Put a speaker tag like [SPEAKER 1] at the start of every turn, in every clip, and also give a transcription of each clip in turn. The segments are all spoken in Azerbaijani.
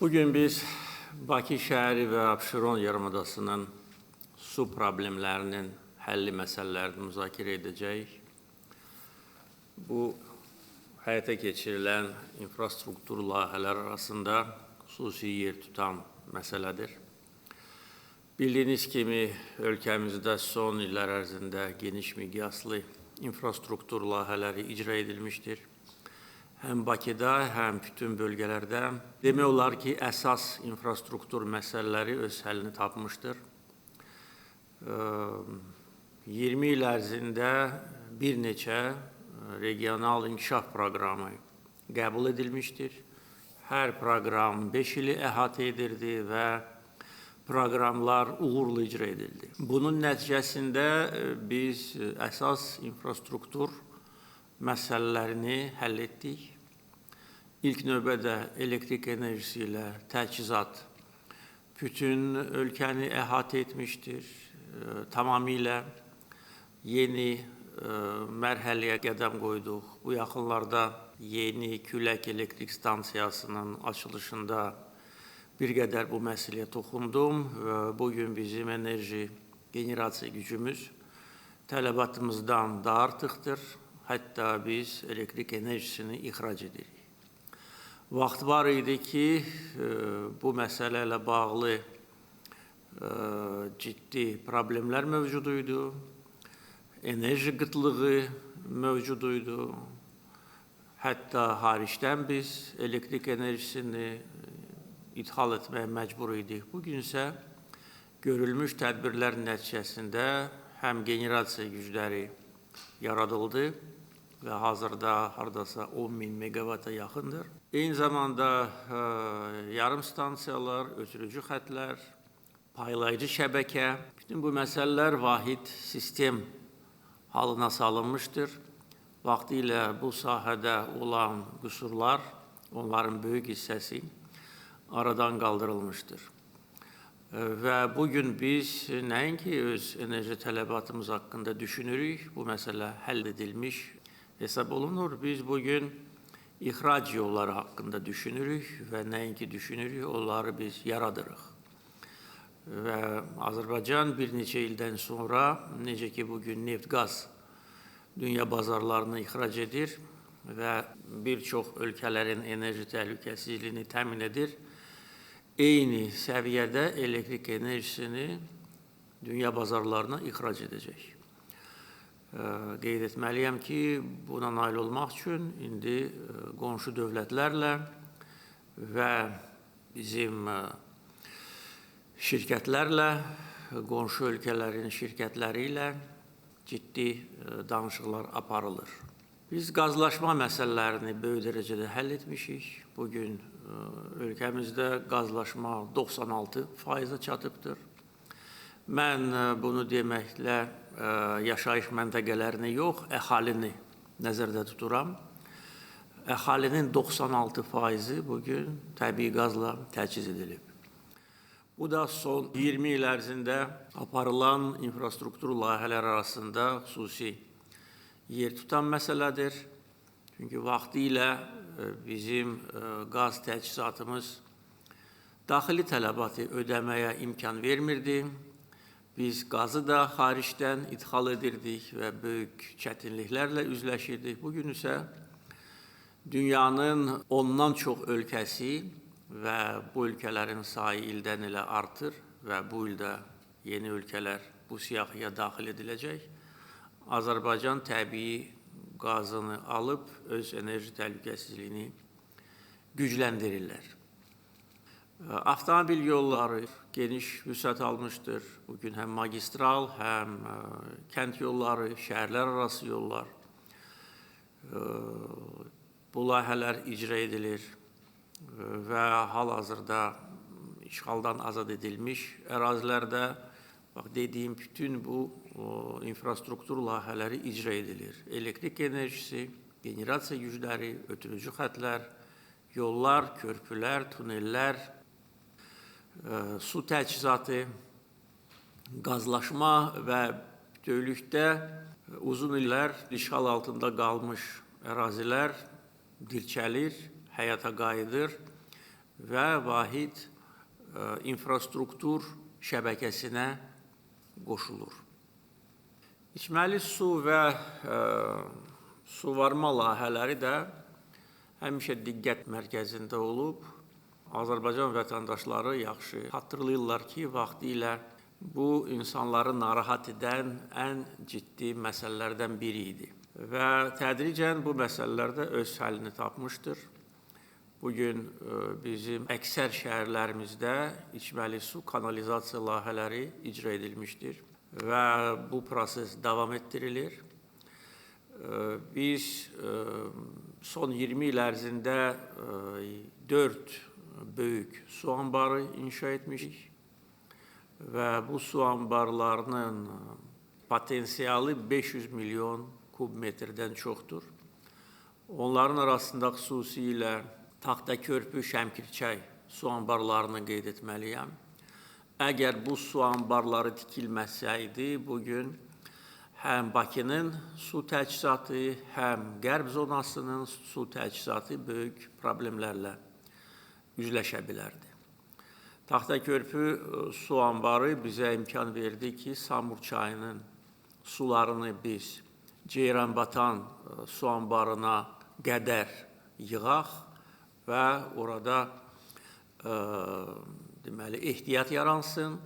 [SPEAKER 1] Bugün biz Bakı şəhəri və Abşeron yarımadasının su problemlərinin həlli məsələlərini müzakirə edəcəyik. Bu, həyata keçirilən infrastruktur layihələr arasında xüsusi yer tutan məsələdir. Bildiyiniz kimi, ölkəmizdə son illər ərzində geniş miqyaslı infrastruktur layihələri icra edilmişdir. Həm Bakıda, həm bütün bölgələrdə demək olar ki, əsas infrastruktur məsələləri öz həllini tapmışdır. 20 il ərzində bir neçə regional inkişaf proqramı qəbul edilmişdir. Hər proqram 5 ili əhatə edirdi və proqramlar uğurla icra edildi. Bunun nəticəsində biz əsas infrastruktur məsələlərini həll etdik. İlk növbədə elektrik enerjisi ilə təchizat bütün ölkəni əhatə etmişdir. Tamamilə yeni mərhələyə qədəm qoyduq. Bu yaxınlarda yeni külək elektrik stansiyasının açılışında bir qədər bu məsələyə toxundum. Bugün bizim enerji generasiya gücümüz tələbatımızdan da artıqdır. Hətta biz elektrik enerjisini ixrac edirik. Vaxt var idi ki, bu məsələ ilə bağlı ciddi problemlər mövcud idi. Enerji qıtlığı mövcud idi. Hətta xaricdən biz elektrik enerjisini idxal etməyə məcbur idik. Bugün isə görülmüş tədbirlər nəticəsində həm generasiya gücləri yaradıldı və hazırda hardasa 10.000 megavata yaxındır. Eyni zamanda yarım stansiyalar, ötürücü xətlər, paylayıcı şəbəkə, bütün bu məsələlər vahid sistem halına salınmışdır. Vaxtilə bu sahədə olan qüsurlar, onların böyük hissəsi aradan qaldırılmışdır. Və bugün biz nəinki öz enerji tələbatımız haqqında düşünürük, bu məsələ həll edilmiş hesab olunur. Biz bugün ixrac yolları haqqında düşünürük və nəinki düşünürük, onları biz yaradırıq. Və Azərbaycan bir neçə ildən sonra, necə ki bugün neft-qaz dünya bazarlarına ixrac edir və bir çox ölkələrin enerji təhlükəsizliyini təmin edir, eyni səviyyədə elektrik enerjisini dünya bazarlarına ixrac edəcək. Qeyd etməliyəm ki, buna nail olmaq üçün indi qonşu dövlətlərlə və bizim şirkətlərlə, qonşu ölkələrin şirkətləri ilə ciddi danışıqlar aparılır. Biz qazlaşma məsələlərini böyük dərəcədə həll etmişik. Bugün ölkəmizdə qazlaşma 96%-a çatıbdır. Mən bunu deməklə yaşayış məntəqələrini yox, əhalini nəzərdə tuturam. Əhalinin 96%-i bugün təbii qazla təchiz edilib. Bu da son 20 il ərzində aparılan infrastruktur layihələr arasında xüsusi yer tutan məsələdir. Çünki vaxtilə bizim qaz təchizatımız daxili tələbatı ödəməyə imkan vermirdi. Biz qazı da xaricdən idxal edirdik və böyük çətinliklərlə üzləşirdik. Bugün isə dünyanın ondan çox ölkəsi və bu ölkələrin sayı ildən ilə artır və bu ildə yeni ölkələr bu siyahıya daxil ediləcək. Azərbaycan təbii qazını alıb öz enerji təhlükəsizliyini gücləndirirlər. Avtomobil yolları geniş vüsət almışdır. Bugün həm magistral, həm kənd yolları, şəhərlər arası yollar, bu layihələr icra edilir və hal-hazırda işğaldan azad edilmiş ərazilərdə bax, dediyim bütün bu infrastruktur layihələri icra edilir. Elektrik enerjisi, generasiya gücləri, ötürücü xətlər, yollar, körpülər, tunellər, su təchizatı, qazlaşma və bütövlükdə uzun illər işğal altında qalmış ərazilər dirçəlir, həyata qayıdır və vahid infrastruktur şəbəkəsinə qoşulur. İçməli su və suvarma layihələri də həmişə diqqət mərkəzində olub. Azərbaycan vətəndaşları yaxşı xatırlayırlar ki, vaxtilə bu insanları narahat edən ən ciddi məsələlərdən biri idi. Və tədricən bu məsələlər də öz həllini tapmışdır. Bugün bizim əksər şəhərlərimizdə içməli su kanalizasiya layihələri icra edilmişdir və bu proses davam etdirilir. Biz son 20 il ərzində 4 böyük su anbarı inşa etmişik və bu su anbarlarının potensialı 500 milyon kub metrdən çoxdur. Onların arasında xüsusilə Taxtakörpü, Şəmkirçay su anbarlarını qeyd etməliyəm. Əgər bu su anbarları tikilməsəydi, bugün həm Bakının su təchizatı, həm Qərb zonasının su təchizatı böyük problemlərlə üzləşə bilərdi. Taxtakörpü su anbarı bizə imkan verdi ki, Samur çayının sularını biz Ceyranbatan su anbarına qədər yığaq və orada deməli, ehtiyat yaransın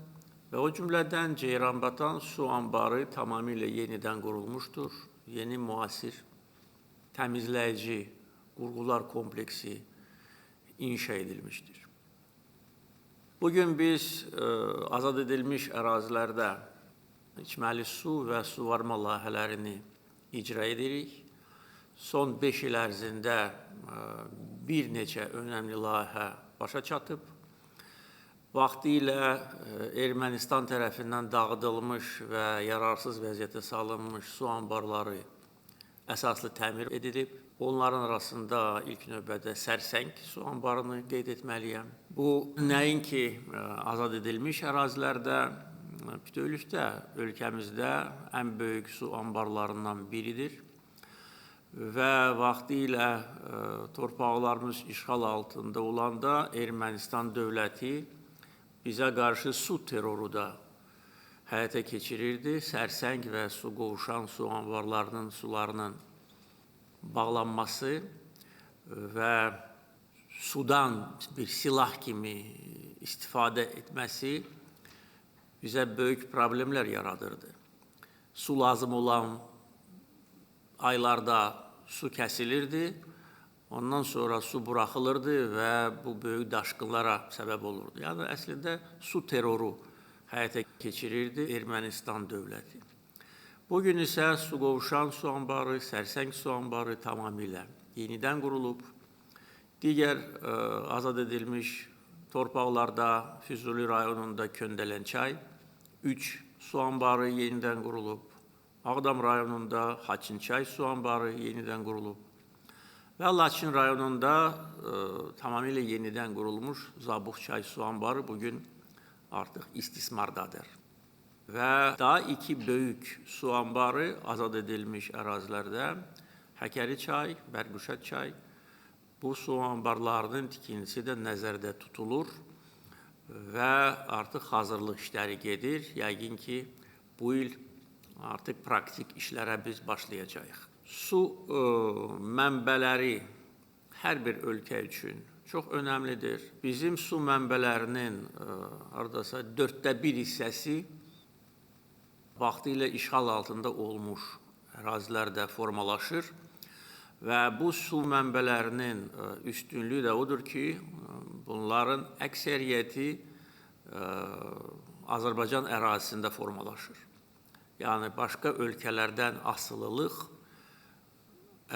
[SPEAKER 1] və o cümlədən Ceyranbatan su anbarı tamamilə yenidən qurulmuşdur. Yeni müasir təmizləyici qurğular kompleksi inşa edilmişdir. Bugün biz azad edilmiş ərazilərdə içməli su və suvarma layihələrini icra edirik. Son 5 il ərzində bir neçə önəmli layihə başa çatıb. Vaxtilə Ermənistan tərəfindən dağıdılmış və yararsız vəziyyətə salınmış su anbarları əsaslı təmir edilib. Onların arasında ilk növbədə Sərsəng su anbarını qeyd etməliyəm. Bu, nəinki azad edilmiş ərazilərdə, bütövlükdə ölkəmizdə ən böyük su anbarlarından biridir və vaxtilə torpaqlarımız işğal altında olanda Ermənistan dövləti bizə qarşı su terroru da həyata keçirirdi. Sərsəng və su qovşan su anbarlarının sularının bağlanması və sudan bir silah kimi istifadə etməsi bizə böyük problemlər yaradırdı. Su lazım olan aylarda su kəsilirdi, ondan sonra su buraxılırdı və bu böyük daşqınlara səbəb olurdu. Yəni, əslində su terroru həyata keçirirdi Ermənistan dövləti. Bugün isə su qovşan su anbarı, Sərsəng su anbarı tamamilə yenidən qurulub. Digər azad edilmiş torpaqlarda Füzuli rayonunda Köndələnçay 3 su anbarı yenidən qurulub. Ağdam rayonunda Haçınçay su anbarı yenidən qurulub. Və Laçın rayonunda tamamilə yenidən qurulmuş Zabuxçay su anbarı bugün artıq istismardadır. Və daha 2 böyük su anbarı azad edilmiş ərazilərdə Həkəri çay, Bərquşat çay, bu su anbarlarının tikintisi də nəzərdə tutulur və artıq hazırlıq işləri gedir. Yəqin ki, bu il artıq praktik işlərə biz başlayacağıq. Su mənbələri hər bir ölkə üçün çox önəmlidir. Bizim su mənbələrinin hardasa 1/4 hissəsi vaxtilə işğal altında olmuş ərazilərdə formalaşır və bu su mənbələrinin üstünlüyü də odur ki, bunların əksəriyyəti Azərbaycan ərazisində formalaşır. Yəni, başqa ölkələrdən asılılıq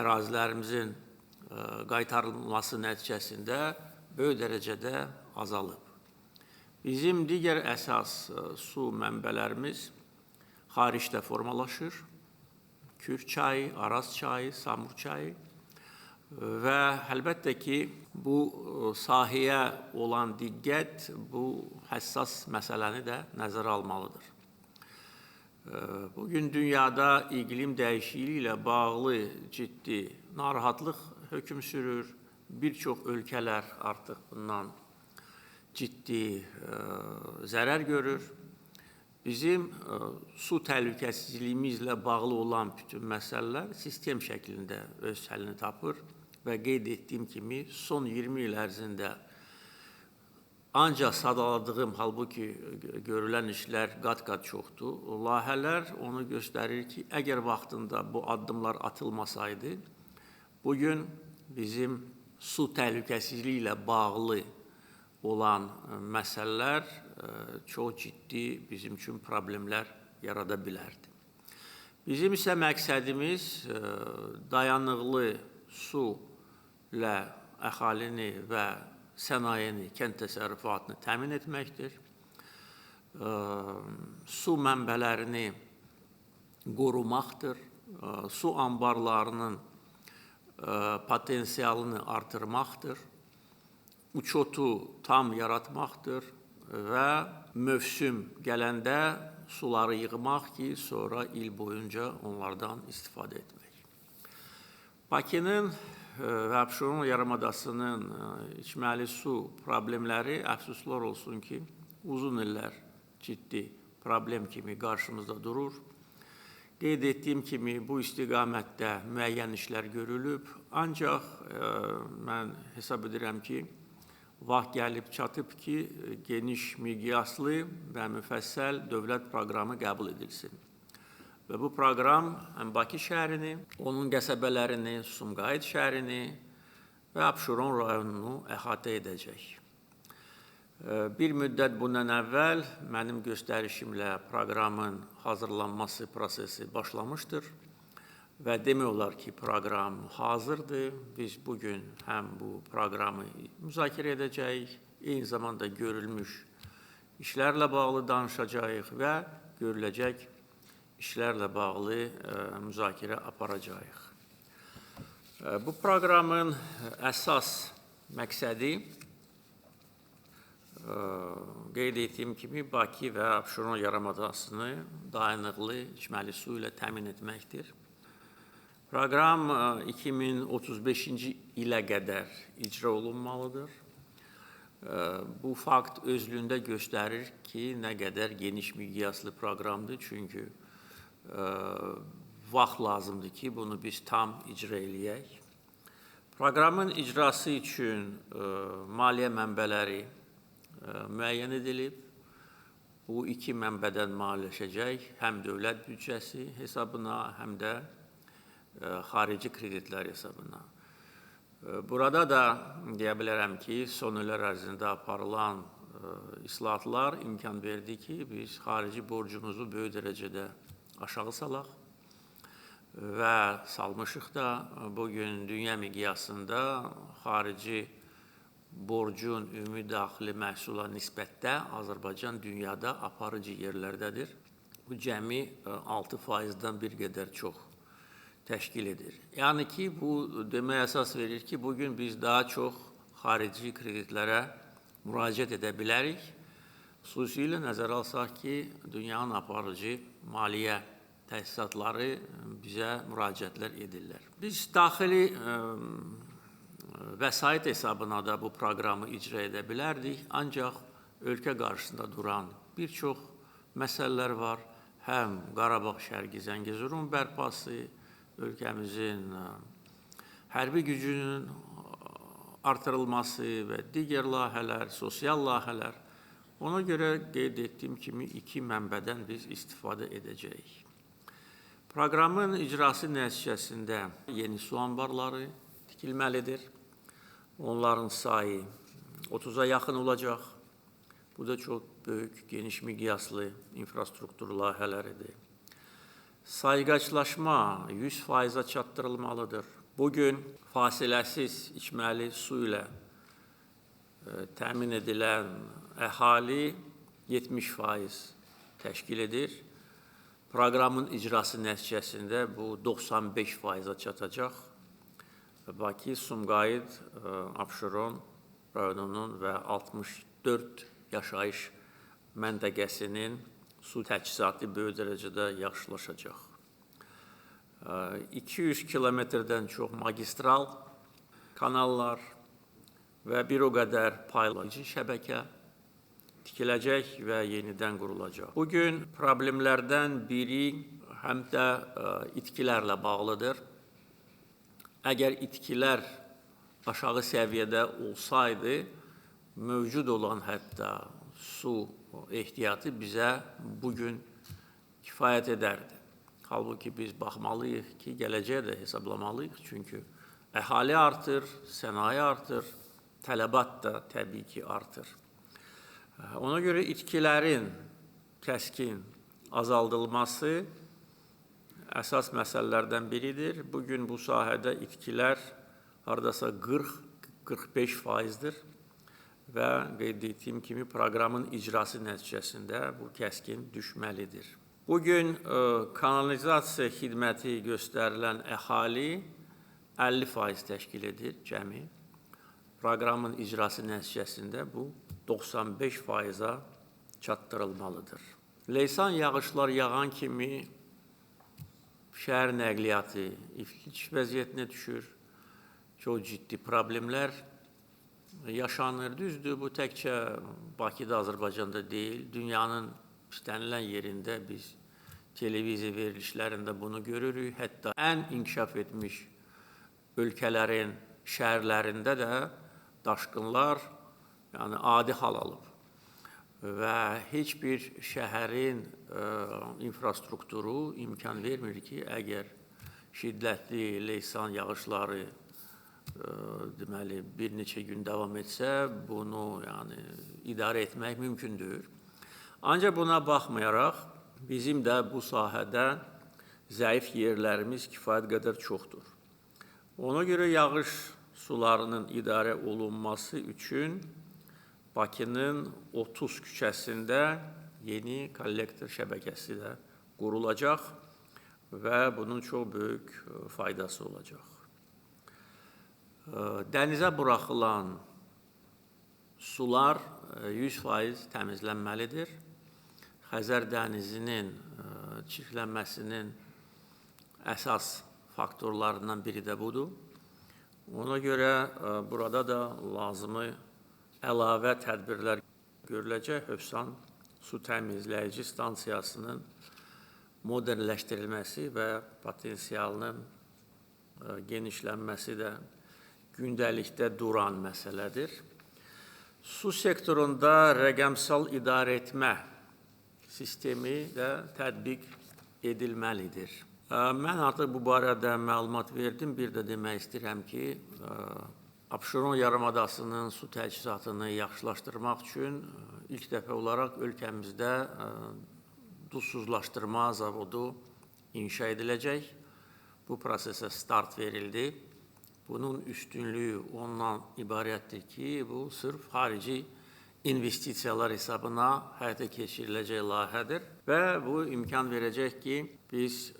[SPEAKER 1] ərazilərimizin qaytarılması nəticəsində böyük dərəcədə azalıb. Bizim digər əsas su mənbələrimiz xaricdə formalaşır. Kür çayı, Araz çayı, Samur çayı və əlbəttə ki, bu sahəyə olan diqqət bu həssas məsələni də nəzərə almalıdır. Bugün dünyada iqlim dəyişikliyi ilə bağlı ciddi narahatlıq hökm sürür. Bir çox ölkələr artıq bundan ciddi zərər görür. Bizim su təhlükəsizliyimizlə bağlı olan bütün məsələlər sistem şəklində öz həllini tapır və qeyd etdiyim kimi son 20 il ərzində ancaq sadaladığım, halbuki görülən işlər qat-qat çoxdur. Layihələr onu göstərir ki, əgər vaxtında bu addımlar atılmasaydı, bugün bizim su təhlükəsizliyi ilə bağlı olan məsələlər çox ciddi bizim üçün problemlər yarada bilərdi. Bizim isə məqsədimiz dayanıqlı su ilə əhalini və sənayeni, kənd təsərrüfatını təmin etməkdir. Su mənbələrini qorumaqdır, su anbarlarının potensialını artırmaqdır, uçotu tam yaratmaqdır və mövsüm gələndə suları yığmaq ki, sonra il boyunca onlardan istifadə etmək. Bakının və Abşeron yarımadasının içməli su problemləri əfsuslar olsun ki, uzun illər ciddi problem kimi qarşımızda durur. Qeyd etdiyim kimi bu istiqamətdə müəyyən işlər görülüb, ancaq mən hesab edirəm ki, vaxt gəlib çatıb ki, geniş miqyaslı və müfəssəl dövlət proqramı qəbul edilsin. Və bu proqram həm Bakı şəhərini, onun qəsəbələrini, Sumqayıt şəhərini və Abşeron rayonunu əhatə edəcək. Bir müddət bundan əvvəl mənim göstərişimlə proqramın hazırlanması prosesi başlamışdır və demək olar ki, proqram hazırdır. Biz bugün həm bu proqramı müzakirə edəcəyik, eyni zamanda görülmüş işlərlə bağlı danışacağıq və görüləcək işlərlə bağlı müzakirə aparacağıq. Bu proqramın əsas məqsədi, qeyd etdiyim kimi, Bakı və Abşeron yarımadasını dayanıqlı içməli su ilə təmin etməkdir. Proqram 2035-ci ilə qədər icra olunmalıdır. Bu fakt özlüyündə göstərir ki, nə qədər geniş miqyaslı proqramdır, çünki vaxt lazımdır ki, bunu biz tam icra eləyək. Proqramın icrası üçün maliyyə mənbələri müəyyən edilib. Bu iki mənbədən maliyyələşəcək, həm dövlət büdcəsi hesabına, həm də xarici kreditlər hesabına. Burada da deyə bilərəm ki, son illər ərzində aparılan islahatlar imkan verdi ki, biz xarici borcumuzu böyük dərəcədə aşağı salaq və salmışıq da. Bugün dünya miqyasında xarici borcun ümumi daxili məhsula nisbətdə Azərbaycan dünyada aparıcı yerlərdədir. Bu cəmi 6%-dən bir qədər çox təşkil edir. Yəni ki, bu demək əsas verir ki, bugün biz daha çox xarici kreditlərə müraciət edə bilərik. Xüsusilə nəzərə alsaq ki, dünyanın aparıcı maliyyə təsisatları bizə müraciətlər edirlər. Biz daxili vəsait hesabına da bu proqramı icra edə bilərdik, ancaq ölkə qarşısında duran bir çox məsələlər var. Həm Qarabağ Şərqi Zəngəzurun bərpası, ölkəmizin hərbi gücünün artırılması və digər layihələr, sosial layihələr. Ona görə qeyd etdiyim kimi iki mənbədən biz istifadə edəcəyik. Proqramın icrası nəticəsində yeni su anbarları tikilməlidir. Onların sayı 30-a yaxın olacaq. Bu da çox böyük, geniş miqyaslı infrastruktur layihələridir. Sayğaclaşma 100%-a çatdırılmalıdır. Bugün fasiləsiz içməli su ilə təmin edilən əhali 70% təşkil edir. Proqramın icrası nəticəsində bu 95%-a çatacaq. Bakı, Sumqayıt, Abşeron rayonunun və 64 yaşayış məntəqəsinin su təchizatı böyük dərəcədə yaxşılaşacaq. 200 kilometrdən çox magistral kanallar və bir o qədər paylayıcı şəbəkə tikiləcək və yenidən qurulacaq. Bugün problemlərdən biri həm də itkilərlə bağlıdır. Əgər itkilər aşağı səviyyədə olsaydı, mövcud olan hətta su ehtiyatı bizə bugün kifayət edərdi. Halbuki biz baxmalıyıq ki, gələcəyə də hesablamalıyıq. Çünki əhali artır, sənaye artır, tələbat da təbii ki artır. Ona görə itkilərin kəskin azaldılması əsas məsələlərdən biridir. Bugün bu sahədə itkilər hardasa 40-45 faizdir və qeyd etdiyim kimi proqramın icrası nəticəsində bu kəskin düşməlidir. Bugün kanalizasiya xidməti göstərilən əhali 50% təşkil edir cəmi. Proqramın icrası nəticəsində bu 95%-a çatdırılmalıdır. Leysan yağışlar yağan kimi şəhər nəqliyyatı iflic vəziyyətinə düşür. Çox ciddi problemlər yaşanır. Düzdür, bu təkcə Bakıda, Azərbaycanda deyil, dünyanın istənilən yerində biz televiziya verilişlərində bunu görürük. Hətta ən inkişaf etmiş ölkələrin şəhərlərində də daşqınlar, yəni adi hal alıb və heç bir şəhərin infrastrukturu imkan vermir ki, əgər şiddətli leysan yağışları deməli bir neçə gün davam etsə, bunu yəni idarə etmək mümkündür. Ancaq buna baxmayaraq bizim də bu sahədə zəif yerlərimiz kifayət qədər çoxdur. Ona görə yağış sularının idarə olunması üçün Bakının 30 küçəsində yeni kollektor şəbəkəsi də qurulacaq və bunun çox böyük faydası olacaq. Dənizə buraxılan sular 100% təmizlənməlidir. Xəzər dənizinin çirklənməsinin əsas faktorlarından biri də budur. Ona görə burada da lazımı əlavə tədbirlər görüləcək. Hövsan su təmizləyici stansiyasının modernləşdirilməsi və potensialının genişlənməsi də gündəlikdə duran məsələdir. Su sektorunda rəqəmsal idarəetmə sistemi də tətbiq edilməlidir. Mən artıq bu barədə məlumat verdim. Bir də demək istəyirəm ki, Abşeron yarımadasının su təchizatını yaxşılaşdırmaq üçün ilk dəfə olaraq ölkəmizdə duzsuzlaşdırma zavodu inşa ediləcək. Bu prosesə start verildi. Bunun üstünlüyü ondan ibarətdir ki, bu sırf xarici investisiyalar hesabına həyata keçiriləcək layihədir və bu imkan verəcək ki, biz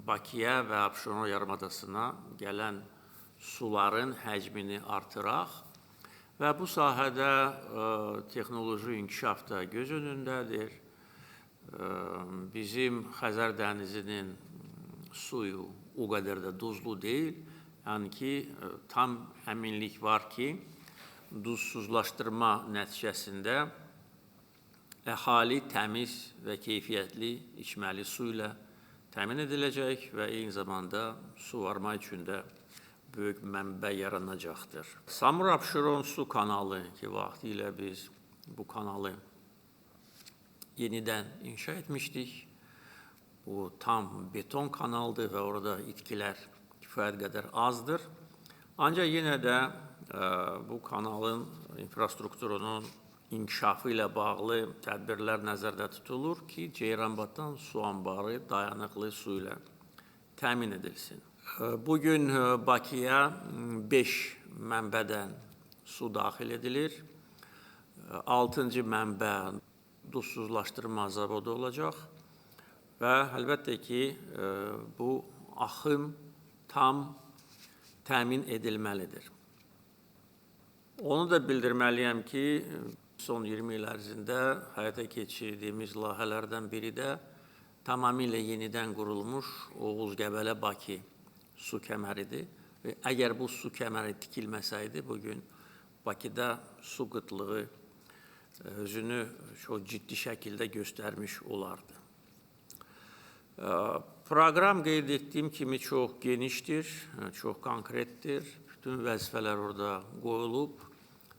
[SPEAKER 1] Bakıya və Abşeron yarımadasına gələn suların həcmini artıraq və bu sahədə texnoloji inkişaf da göz önündədir. Bizim Xəzər dənizinin suyu o qədər də duzlu deyil, yəni ki, tam əminlik var ki, duzsuzlaşdırma nəticəsində əhali təmiz və keyfiyyətli içməli su ilə təmin ediləcək və eyni zamanda suvarma üçün də böyük mənbə yaranacaqdır. Samur-Abşeron su kanalı ki, vaxtilə biz bu kanalı yenidən inşa etmişdik. Bu tam beton kanaldır və orada itkilər kifayət qədər azdır. Ancaq yenə də bu kanalın infrastrukturunun inkişafı ilə bağlı tədbirlər nəzərdə tutulur ki, Ceyranbatdan su anbarı dayanıqlı su ilə təmin edilsin. Bugün Bakıya 5 mənbədən su daxil edilir. 6-cı mənbə duzsuzlaşdırma zavodu olacaq və əlbəttə ki, bu axın tam təmin edilməlidir. Onu da bildirməliyəm ki, son 20 il ərzində həyata keçirdiyimiz layihələrdən biri də tamamilə yenidən qurulmuş Oğuz-Qəbələ-Bakı su kəməridir. Və əgər bu su kəməri tikilməsəydi, bugün Bakıda su qıtlığı özünü çox ciddi şəkildə göstərmiş olardı. Proqram qeyd etdiyim kimi çox genişdir, çox konkretdir. Bütün vəzifələr orada qoyulub.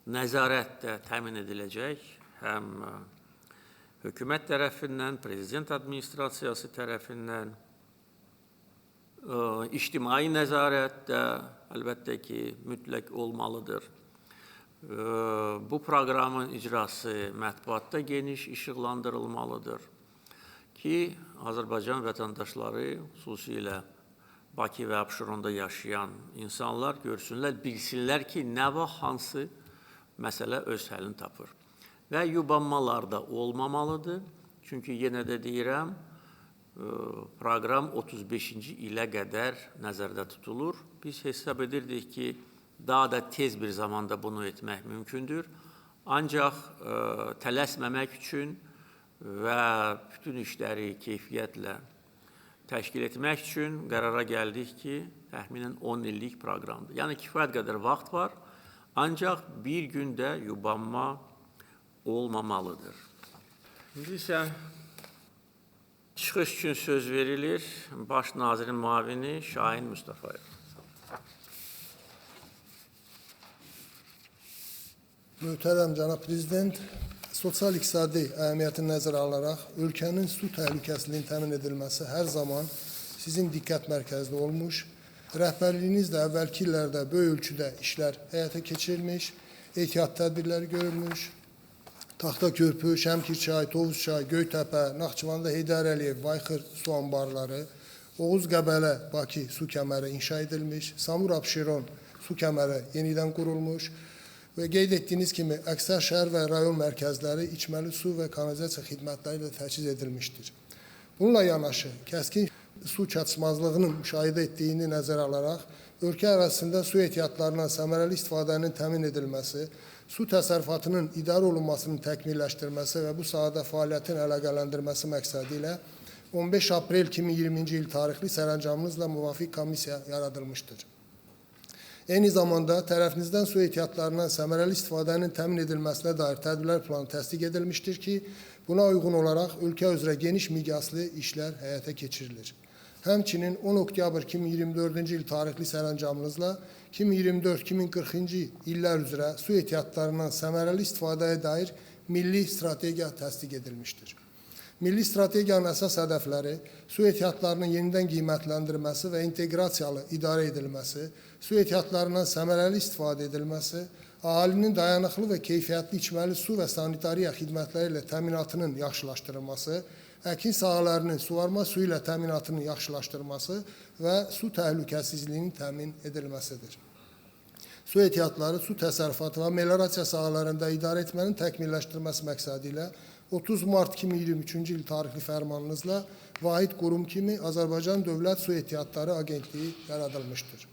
[SPEAKER 1] Nəzarət də təmin ediləcək həm hökumət tərəfindən, prezident administrasiyası tərəfindən, ictimai nəzarət də əlbəttə ki, mütləq olmalıdır. Bu proqramın icrası mətbuatda geniş işıqlandırılmalıdır ki, Azərbaycan vətəndaşları, xüsusilə Bakı və Abşeronda yaşayan insanlar görsünlər, bilsinlər ki, nə vaxt hansı məsələ öz həllini tapır. Və yubanmalar da olmamalıdır. Çünki yenə də deyirəm, proqram 35-ci ilə qədər nəzərdə tutulur. Biz hesab edirdik ki, daha da tez bir zamanda bunu etmək mümkündür. Ancaq tələsməmək üçün və bütün işləri keyfiyyətlə təşkil etmək üçün qərara gəldik ki, təxminən 10 illik proqramdır. Yəni, kifayət qədər vaxt var, ancaq bir gündə yubanma olmamalıdır. İndi isə çıxış üçün söz verilir Baş nazirin müavini Şahin Mustafayev.
[SPEAKER 2] Möhtərəm cənab prezident, sosial-iqtisadi əhəmiyyətini nəzərə alaraq ölkənin su təhlükəsizliyinin təmin edilməsi hər zaman sizin diqqət mərkəzində olmuş. Rəhbərliyinizlə əvvəlki illərdə böyük ölçüdə işlər həyata keçirilmiş, ehtiyat tədbirləri görülmüş. Taxta Körpü, Şəmkirçay, Tovuzçay, Göytəpə, Naxçıvanda Heydər Əliyev, Bayxır su anbarları, Oğuz Qəbələ, Bakı su kəməri inşa edilmiş, Samur Abşeron su kəməri yenidən qurulmuş və qeyd etdiyiniz kimi əksər şəhər və rayon mərkəzləri içməli su və kanalizasiya xidmətləri ilə təchiz edilmişdir. Bununla yanaşı, kəskin su çatışmazlığının müşahidə etdiyini nəzərə alaraq, ölkə ərazisində su ehtiyatlarından səmərəli istifadənin təmin edilməsi, su təsərrüfatının idarə olunmasının təkmilləşdirilməsi və bu sahədə fəaliyyətin əlaqələndirilməsi məqsədi ilə 15 aprel 2020-ci il tarixli sərəncamınızla müvafiq komissiya yaradılmışdır. Eyni zamanda tərəfinizdən su ehtiyatlarından səmərəli istifadənin təmin edilməsinə dair tədbirlər planı təsdiq edilmişdir ki, buna uyğun olaraq ölkə üzrə geniş miqyaslı işlər həyata keçirilir. Həmçinin 10 oktyabr 2024-cü il tarixli sərəncamınızla 2024-2040-cı illər üzrə su ehtiyatlarından səmərəli istifadəyə dair milli strategiya təsdiq edilmişdir. Milli strategiyanın əsas hədəfləri su ehtiyatlarının yenidən qiymətləndirilməsi və inteqrasiyalı idarə edilməsi, su ehtiyatlarından səmərəli istifadə edilməsi, əhalinin dayanıqlı və keyfiyyətli içməli su və sanitariya xidmətləri ilə təminatının yaxşılaşdırılması, əkin sahələrinin suvarma suyu ilə təminatının yaxşılaşdırılması və su təhlükəsizliyinin təmin edilməsidir. Su ehtiyatları, su təsərrüfatı və meliorasiya sahələrində idarə etmənin təkmilləşdirilməsi məqsədi ilə 30 mart 2023-cü il tarixli fərmanınızla vahid qurum kimi Azərbaycan Dövlət Su Ehtiyatları Agentliyi yaradılmışdır.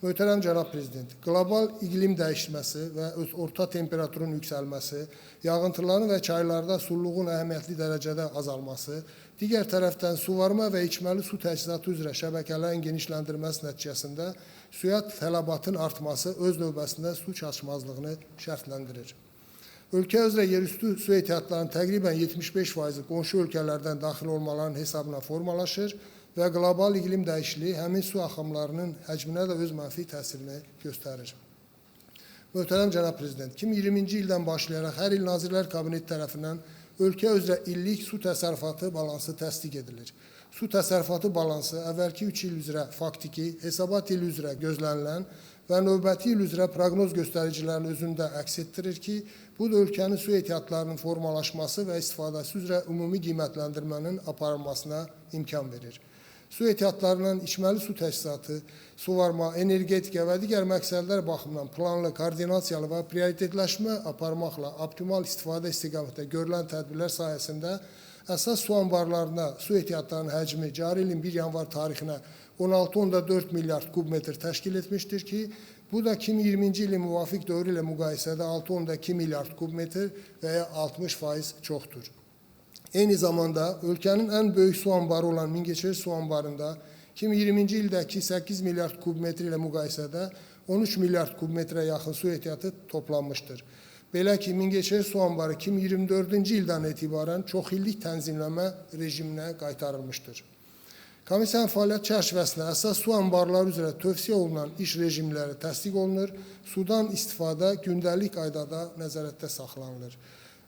[SPEAKER 2] Möhtərəm cənab prezident, qlobal iqlim dəyişməsi və orta temperaturun yüksəlməsi, yağıntıların və çaylarda sululuğun əhəmiyyətli dərəcədə azalması, digər tərəfdən suvarma və içməli su təchizatı üzrə şəbəkələrin genişləndirilməsi nəticəsində suya tələbatın artması öz növbəsində su çatışmazlığını şərtləndirir. Ölkə üzrə yerüstü su ehtiyatlarının təqribən 75% qonşu ölkələrdən daxil olmaların hesabına formalaşır və qlobal iqlim dəyişikliyi həmin su axımlarının həcminə də öz mənfi təsirini göstərir. Möhtərəm cənab prezident, 2020-ci ildən başlayaraq hər il Nazirlər Kabineti tərəfindən ölkə üzrə illik su təsərrüfatı balansı təsdiq edilir. Su təsərrüfatı balansı əvvəlki 3 il üzrə faktiki, hesabat ili üzrə gözlənilən və növbəti il üzrə proqnoz göstəricilərini özündə əks etdirir ki, bu da ölkənin su ehtiyatlarının formalaşması və istifadəsi üzrə ümumi qiymətləndirmənin aparılmasına imkan verir. Su ehtiyatlarından içməli su təchizatı, suvarma, energetika və digər məqsədlər baxımından planlı, koordinasiyalı və prioritetləşmə aparmaqla optimal istifadə istiqamətində görülən tədbirlər sayəsində əsas su anbarlarına su ehtiyatlarının həcmi cari ilin 1 yanvar tarixinə 16,4 milyard kubmetr təşkil etmişdir ki, bu da 2020-ci ilin müvafiq dövrü ilə müqayisədə 6,2 milyard kubmetr və ya 60% çoxdur. Eyni zamanda ölkənin ən böyük su anbarı olan Mingəçevir su anbarında 2020-ci ildəki 8 milyard kubmetr ilə müqayisədə 13 milyard kubmetrə yaxın su ehtiyatı toplanmışdır. Belə ki, Mingəçevir su anbarı 2024-cü ildən etibarən çoxillik tənzimləmə rejiminə qaytarılmışdır. Komissiyanın fəaliyyət çərçivəsində əsas su anbarları üzrə tövsiyə olunan iş rejimləri təsdiq olunur, sudan istifadə gündəlik qaydada nəzarətdə saxlanılır.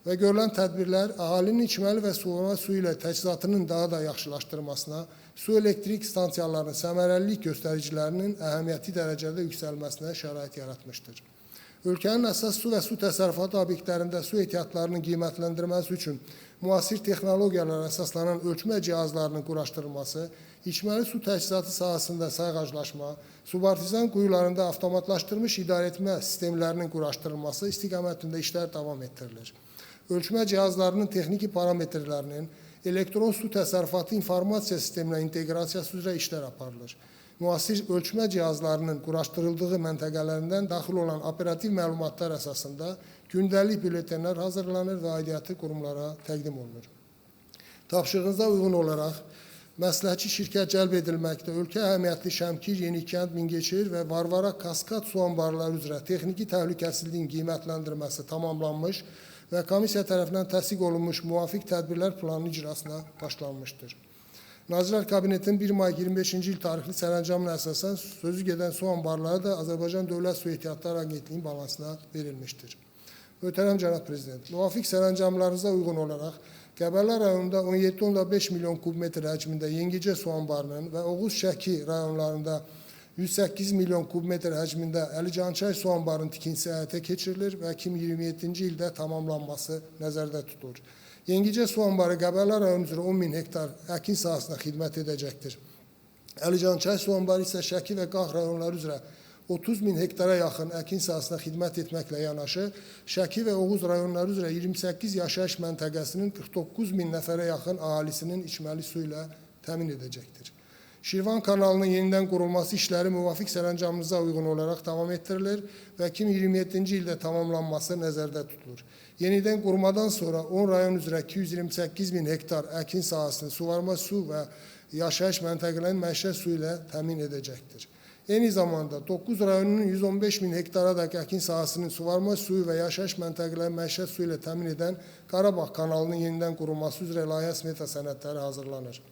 [SPEAKER 2] Və görülən tədbirlər əhalinin içməli və suvarma suyu ilə təchizatının daha da yaxşılaşdırılmasına, su elektrik stansiyalarının səmərəlilik göstəricilərinin əhəmiyyətli dərəcədə yüksəlməsinə şərait yaratmışdır. Ölkənin əsas su və su təsərrüfatı obyektlərində su ehtiyatlarının qiymətləndirilməsi üçün müasir texnologiyalara əsaslanan ölçmə cihazlarının quraşdırılması, içməli su təchizatı sahəsində sayğaclaşma, subartizan quyularında avtomatlaşdırılmış idarəetmə sistemlərinin quraşdırılması istiqamətində işlər davam etdirilir. Ölçmə cihazlarının texniki parametrlərinin elektron su təsərrüfatı informasiya sisteminə inteqrasiyası üzrə işlər aparılır. Müasir ölçmə cihazlarının quraşdırıldığı məntəqələrindən daxil olan operativ məlumatlar əsasında gündəlik bülletenlər hazırlanır və aidiyyatı qurumlara təqdim olunur. Tapşırığınıza uyğun olaraq məsləhətçi şirkət cəlb edilməkdə ölkə əhəmiyyətli Şəmkir, Yenikənd, Mingəçevir və Varvara Kaskad su anbarları üzrə texniki təhlükəsizliyin qiymətləndirilməsi tamamlanmış və komissiya tərəfindən təsdiq olunmuş müvafiq tədbirlər planının icrasına başlanmışdır. Nazirlər Kabinetinin 1 may 25-ci il tarixli sərəncamına əsasən sözü gedən su anbarları da Azərbaycan Dövlət Su Ehtiyatları Agentliyinin balansına verilmişdir. Möhtərəm cənab Prezident, müvafiq sərəncamlarınıza uyğun olaraq Qəbələ rayonunda 17,5 milyon kubmetr həcmində Yengicə su anbarının və Oğuz Şəki rayonlarında 108 milyon kubmetr həcmində Əlicançay su anbarının tikintisi həyata keçirilir və 2027-ci ildə tamamlanması nəzərdə tutulur. Yengicə su anbarı Qəbələ rayonu üzrə 10 min hektar əkin sahəsinə xidmət edəcəkdir. Əlicançay su anbarı isə Şəki və Qax rayonları üzrə 30 min hektara yaxın əkin sahəsinə xidmət etməklə yanaşı, Şəki və Oğuz rayonları üzrə 28 yaşayış məntəqəsinin 49 min nəfərə yaxın əhalisinin içməli su ilə təmin edəcəkdir. Şirvan kanalının yenidən qurulması işləri müvafiq sərəncamımıza uyğun olaraq davam etdirilir və 2027-ci ildə tamamlanması nəzərdə tutulur. Yenidən qurmadan sonra 10 rayon üzrə 228 min hektar əkin sahəsini suvarma su və yaşayış məntəqələrinin məişət suyu ilə təmin edəcəkdir. Eyni zamanda 9 rayonunun 115 min hektaradək əkin sahəsinin suvarma suyu və yaşayış məntəqələrinin məişət suyu ilə təmin edən Qarabağ kanalının yenidən qurulması üzrə layihə smeta sənədləri hazırlanır.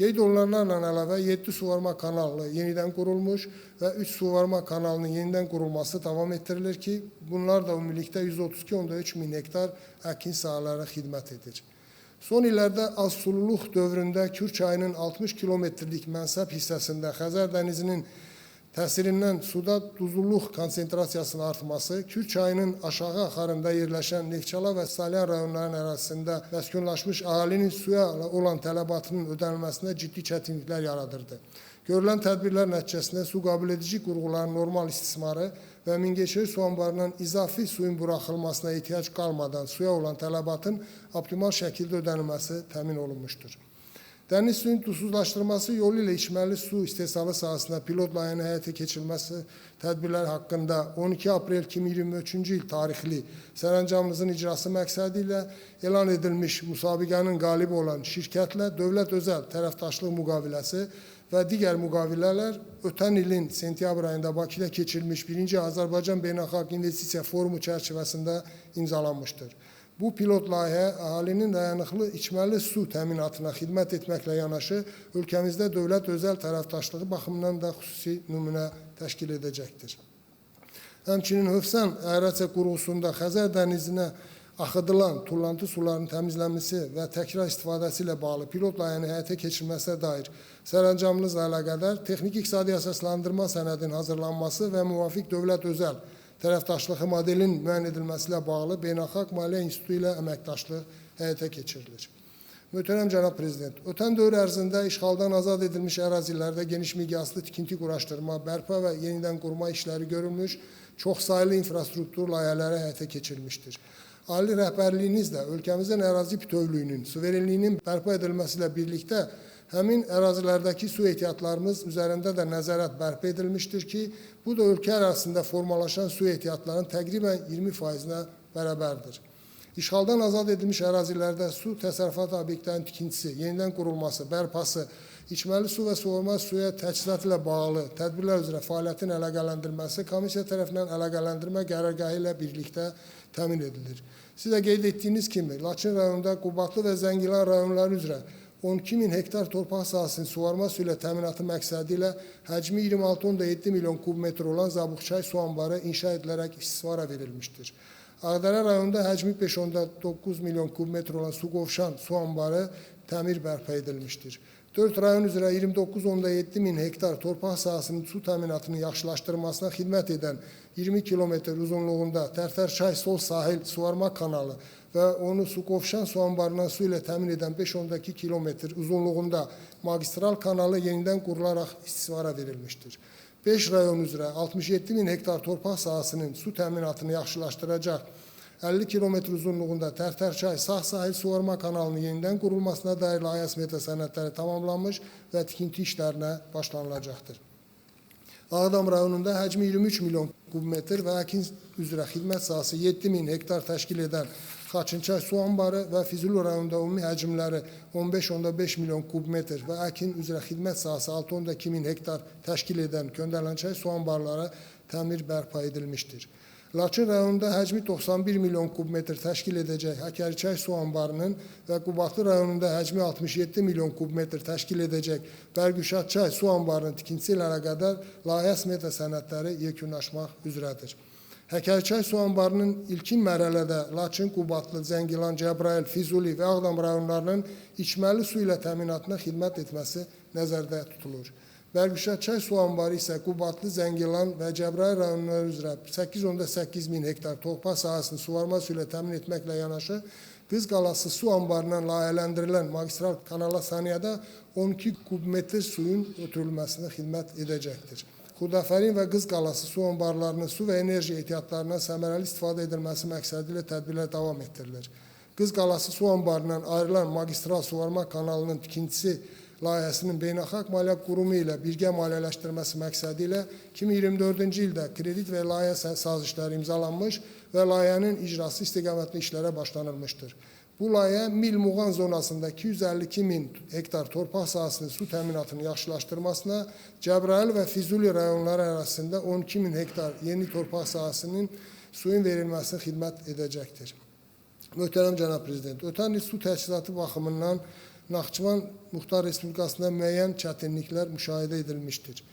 [SPEAKER 2] Qeyd olunanlarla əlavə 7 suvarma kanalı yenidən qurulmuş və 3 suvarma kanalının yenidən qurulması davam etdirilir ki, bunlar da ümumilikdə 132,3 min hektar əkin sahələrə xidmət edir. Son illərdə az sululuq dövründə Kür çayının 60 kilometrlik mənsəb hissəsində Xəzər dənizinin təsirindən suda duzluluq konsentrasiyasının artması, Kür çayının aşağı axarında yerləşən Neftçala və Salyan rayonlarının ərazisində məskunlaşmış əhalinin suya olan tələbatının ödənilməsinə ciddi çətinliklər yaradırdı. Görülən tədbirlər nəticəsində su qəbul edici qurğuların normal istismarı və Mingəçevir su anbarından izafi suyun buraxılmasına ehtiyac qalmadan suya olan tələbatın optimal şəkildə ödənilməsi təmin olunmuşdur. Dəniz suyun duzsuzlaşdırılması yolu ilə içməli su istehsalı sahəsində pilot layihənin həyata keçirilməsi tədbirləri haqqında 12 aprel 2023-cü il tarixli sərəncamımızın icrası məqsədi ilə elan edilmiş müsabiqənin qalibi olan şirkətlə dövlət özəl tərəfdaşlıq müqaviləsi və digər müqavilələr ötən ilin sentyabr ayında Bakıda keçirilmiş 1-ci Azərbaycan Beynəlxalq İnvestisiya Forumu çərçivəsində imzalanmışdır. Bu pilot layihə əhalinin dayanıqlı içməli su təminatına xidmət etməklə yanaşı, ölkəmizdə dövlət özəl tərəfdaşlığı baxımından da xüsusi nümunə təşkil edəcəkdir. Həmçinin Hövsən aerasiya qurğusunda Xəzər dənizinə axıdılan tullantı sularının təmizlənməsi və təkrar istifadəsi ilə bağlı pilot layihənin həyata keçirilməsinə dair sərəncamınızla əlaqədar texniki iqtisadi əsaslandırma sənədinin hazırlanması və müvafiq dövlət özəl tərəfdaşlığı modelinin müəyyən edilməsi ilə bağlı Beynəlxalq Maliyyə İnstitutu ilə əməkdaşlıq həyata keçirilir. Möhtərəm cənab Prezident, ötən dövr ərzində işğaldan azad edilmiş ərazilərdə geniş miqyaslı tikinti quraşdırma, bərpa və yenidən qurma işləri görülmüş, çoxsaylı infrastruktur layihələri həyata keçirilmişdir. Ali rəhbərliyinizlə ölkəmizin ərazi bütövlüyünün, suverenliyinin bərpa edilməsi ilə birlikdə həmin ərazilərdəki su ehtiyatlarımız üzərində də nəzarət bərpa edilmişdir ki, bu da ölkə ərazisində formalaşan su ehtiyatlarının təqribən 20%-nə bərabərdir. İşğaldan azad edilmiş ərazilərdə su təsərrüfatı obyektlərinin tikintisi, yenidən qurulması, bərpası, içməli su və suvarma suya təchizatı ilə bağlı tədbirlər üzrə fəaliyyətin əlaqələndirilməsi komissiya tərəfindən əlaqələndirmə qərargahı ilə birlikdə təmin edilir. Siz də qeyd etdiyiniz kimi, Laçın rayonunda Qubadlı və Zəngilan rayonları üzrə 12 min hektar torpaq sahəsinin suvarma suyu ilə təminatı məqsədi ilə həcmi 26,7 milyon kubmetr olan Zabuxçay su anbarı inşa edilərək istismara verilmişdir. Ağdərə rayonunda həcmi 5,9 milyon kubmetr olan Suqovşan su anbarı təmir bərpa edilmişdir. 4 rayon üzrə 29,7 min hektar torpaq sahəsinin su təminatının yaxşılaşdırılmasına xidmət edən 20 kilometr uzunluğunda Tərtərçay sol sahil suvarma kanalı və onu Suqovşan su anbarından su ilə təmin edən 5,2 kilometr uzunluğunda magistral kanalı yenidən qurularaq istismara verilmişdir. 5 rayon üzrə 67 min hektar torpaq sahəsinin su təminatını yaxşılaşdıracaq 50 kilometr uzunluğunda Tərtərçay sağ sahil suvarma kanalının yenidən qurulmasına dair layihə smeta sənədləri tamamlanmış və tikinti işlərinə başlanılacaqdır. Ağdam rayonunda həcmi 23 milyon kubmetr və əkin üzrə xidmət sahəsi 7 min hektar təşkil edən Xaçınçay su anbarı və Füzuli rayonunda ümumi həcmləri 15,5 milyon kubmetr və əkin üzrə xidmət sahəsi 6,2 min hektar təşkil edən Köndələnçay su anbarları təmir bərpa edilmişdir. Laçın rayonunda həcmi 91 milyon kubmetr təşkil edəcək Həkəriçay su anbarının və Qubadlı rayonunda həcmi 67 milyon kubmetr təşkil edəcək Bərgüşadçay su anbarının tikintisi ilə əlaqədar layihə smeta sənədləri yekunlaşmaq üzrədir. Həkəriçay su anbarının ilkin mərhələdə Laçın, Qubadlı, Zəngilan, Cəbrayıl, Füzuli və Ağdam rayonlarının içməli su ilə təminatına xidmət etməsi nəzərdə tutulur. Bərgüşadçay su anbarı isə Qubadlı, Zəngilan və Cəbrayıl rayonları üzrə 8,8 min hektar torpaq sahəsini suvarma suyu ilə təmin etməklə yanaşı, Qız Qalası su anbarından layihələndirilən magistral kanala saniyədə 12 kubmetr suyun ötürülməsinə xidmət edəcəkdir. Xudafərin və Qız Qalası su anbarlarının su və enerji ehtiyatlarından səmərəli istifadə edilməsi məqsədi ilə tədbirlər davam etdirilir. Qız Qalası su anbarından ayrılan magistral suvarma kanalının tikintisi layihəsinin Beynəlxalq Maliyyə Qurumu ilə birgə maliyyələşdirilməsi məqsədi ilə 2024-cü ildə kredit və layihə sazişləri imzalanmış və layihənin icrası istiqamətli işlərə başlanılmışdır. Bu layihə Mil-Muğan zonasında 252 min hektar torpaq sahəsinin su təminatının yaxşılaşdırılmasına, Cəbrayıl və Füzuli rayonları arasında 12 min hektar yeni torpaq sahəsinin suyun verilməsinə xidmət edəcəkdir. Möhtərəm cənab Prezident, ötən il su təchizatı baxımından Naxçıvan Muxtar Respublikasında müəyyən çətinliklər müşahidə edilmişdir.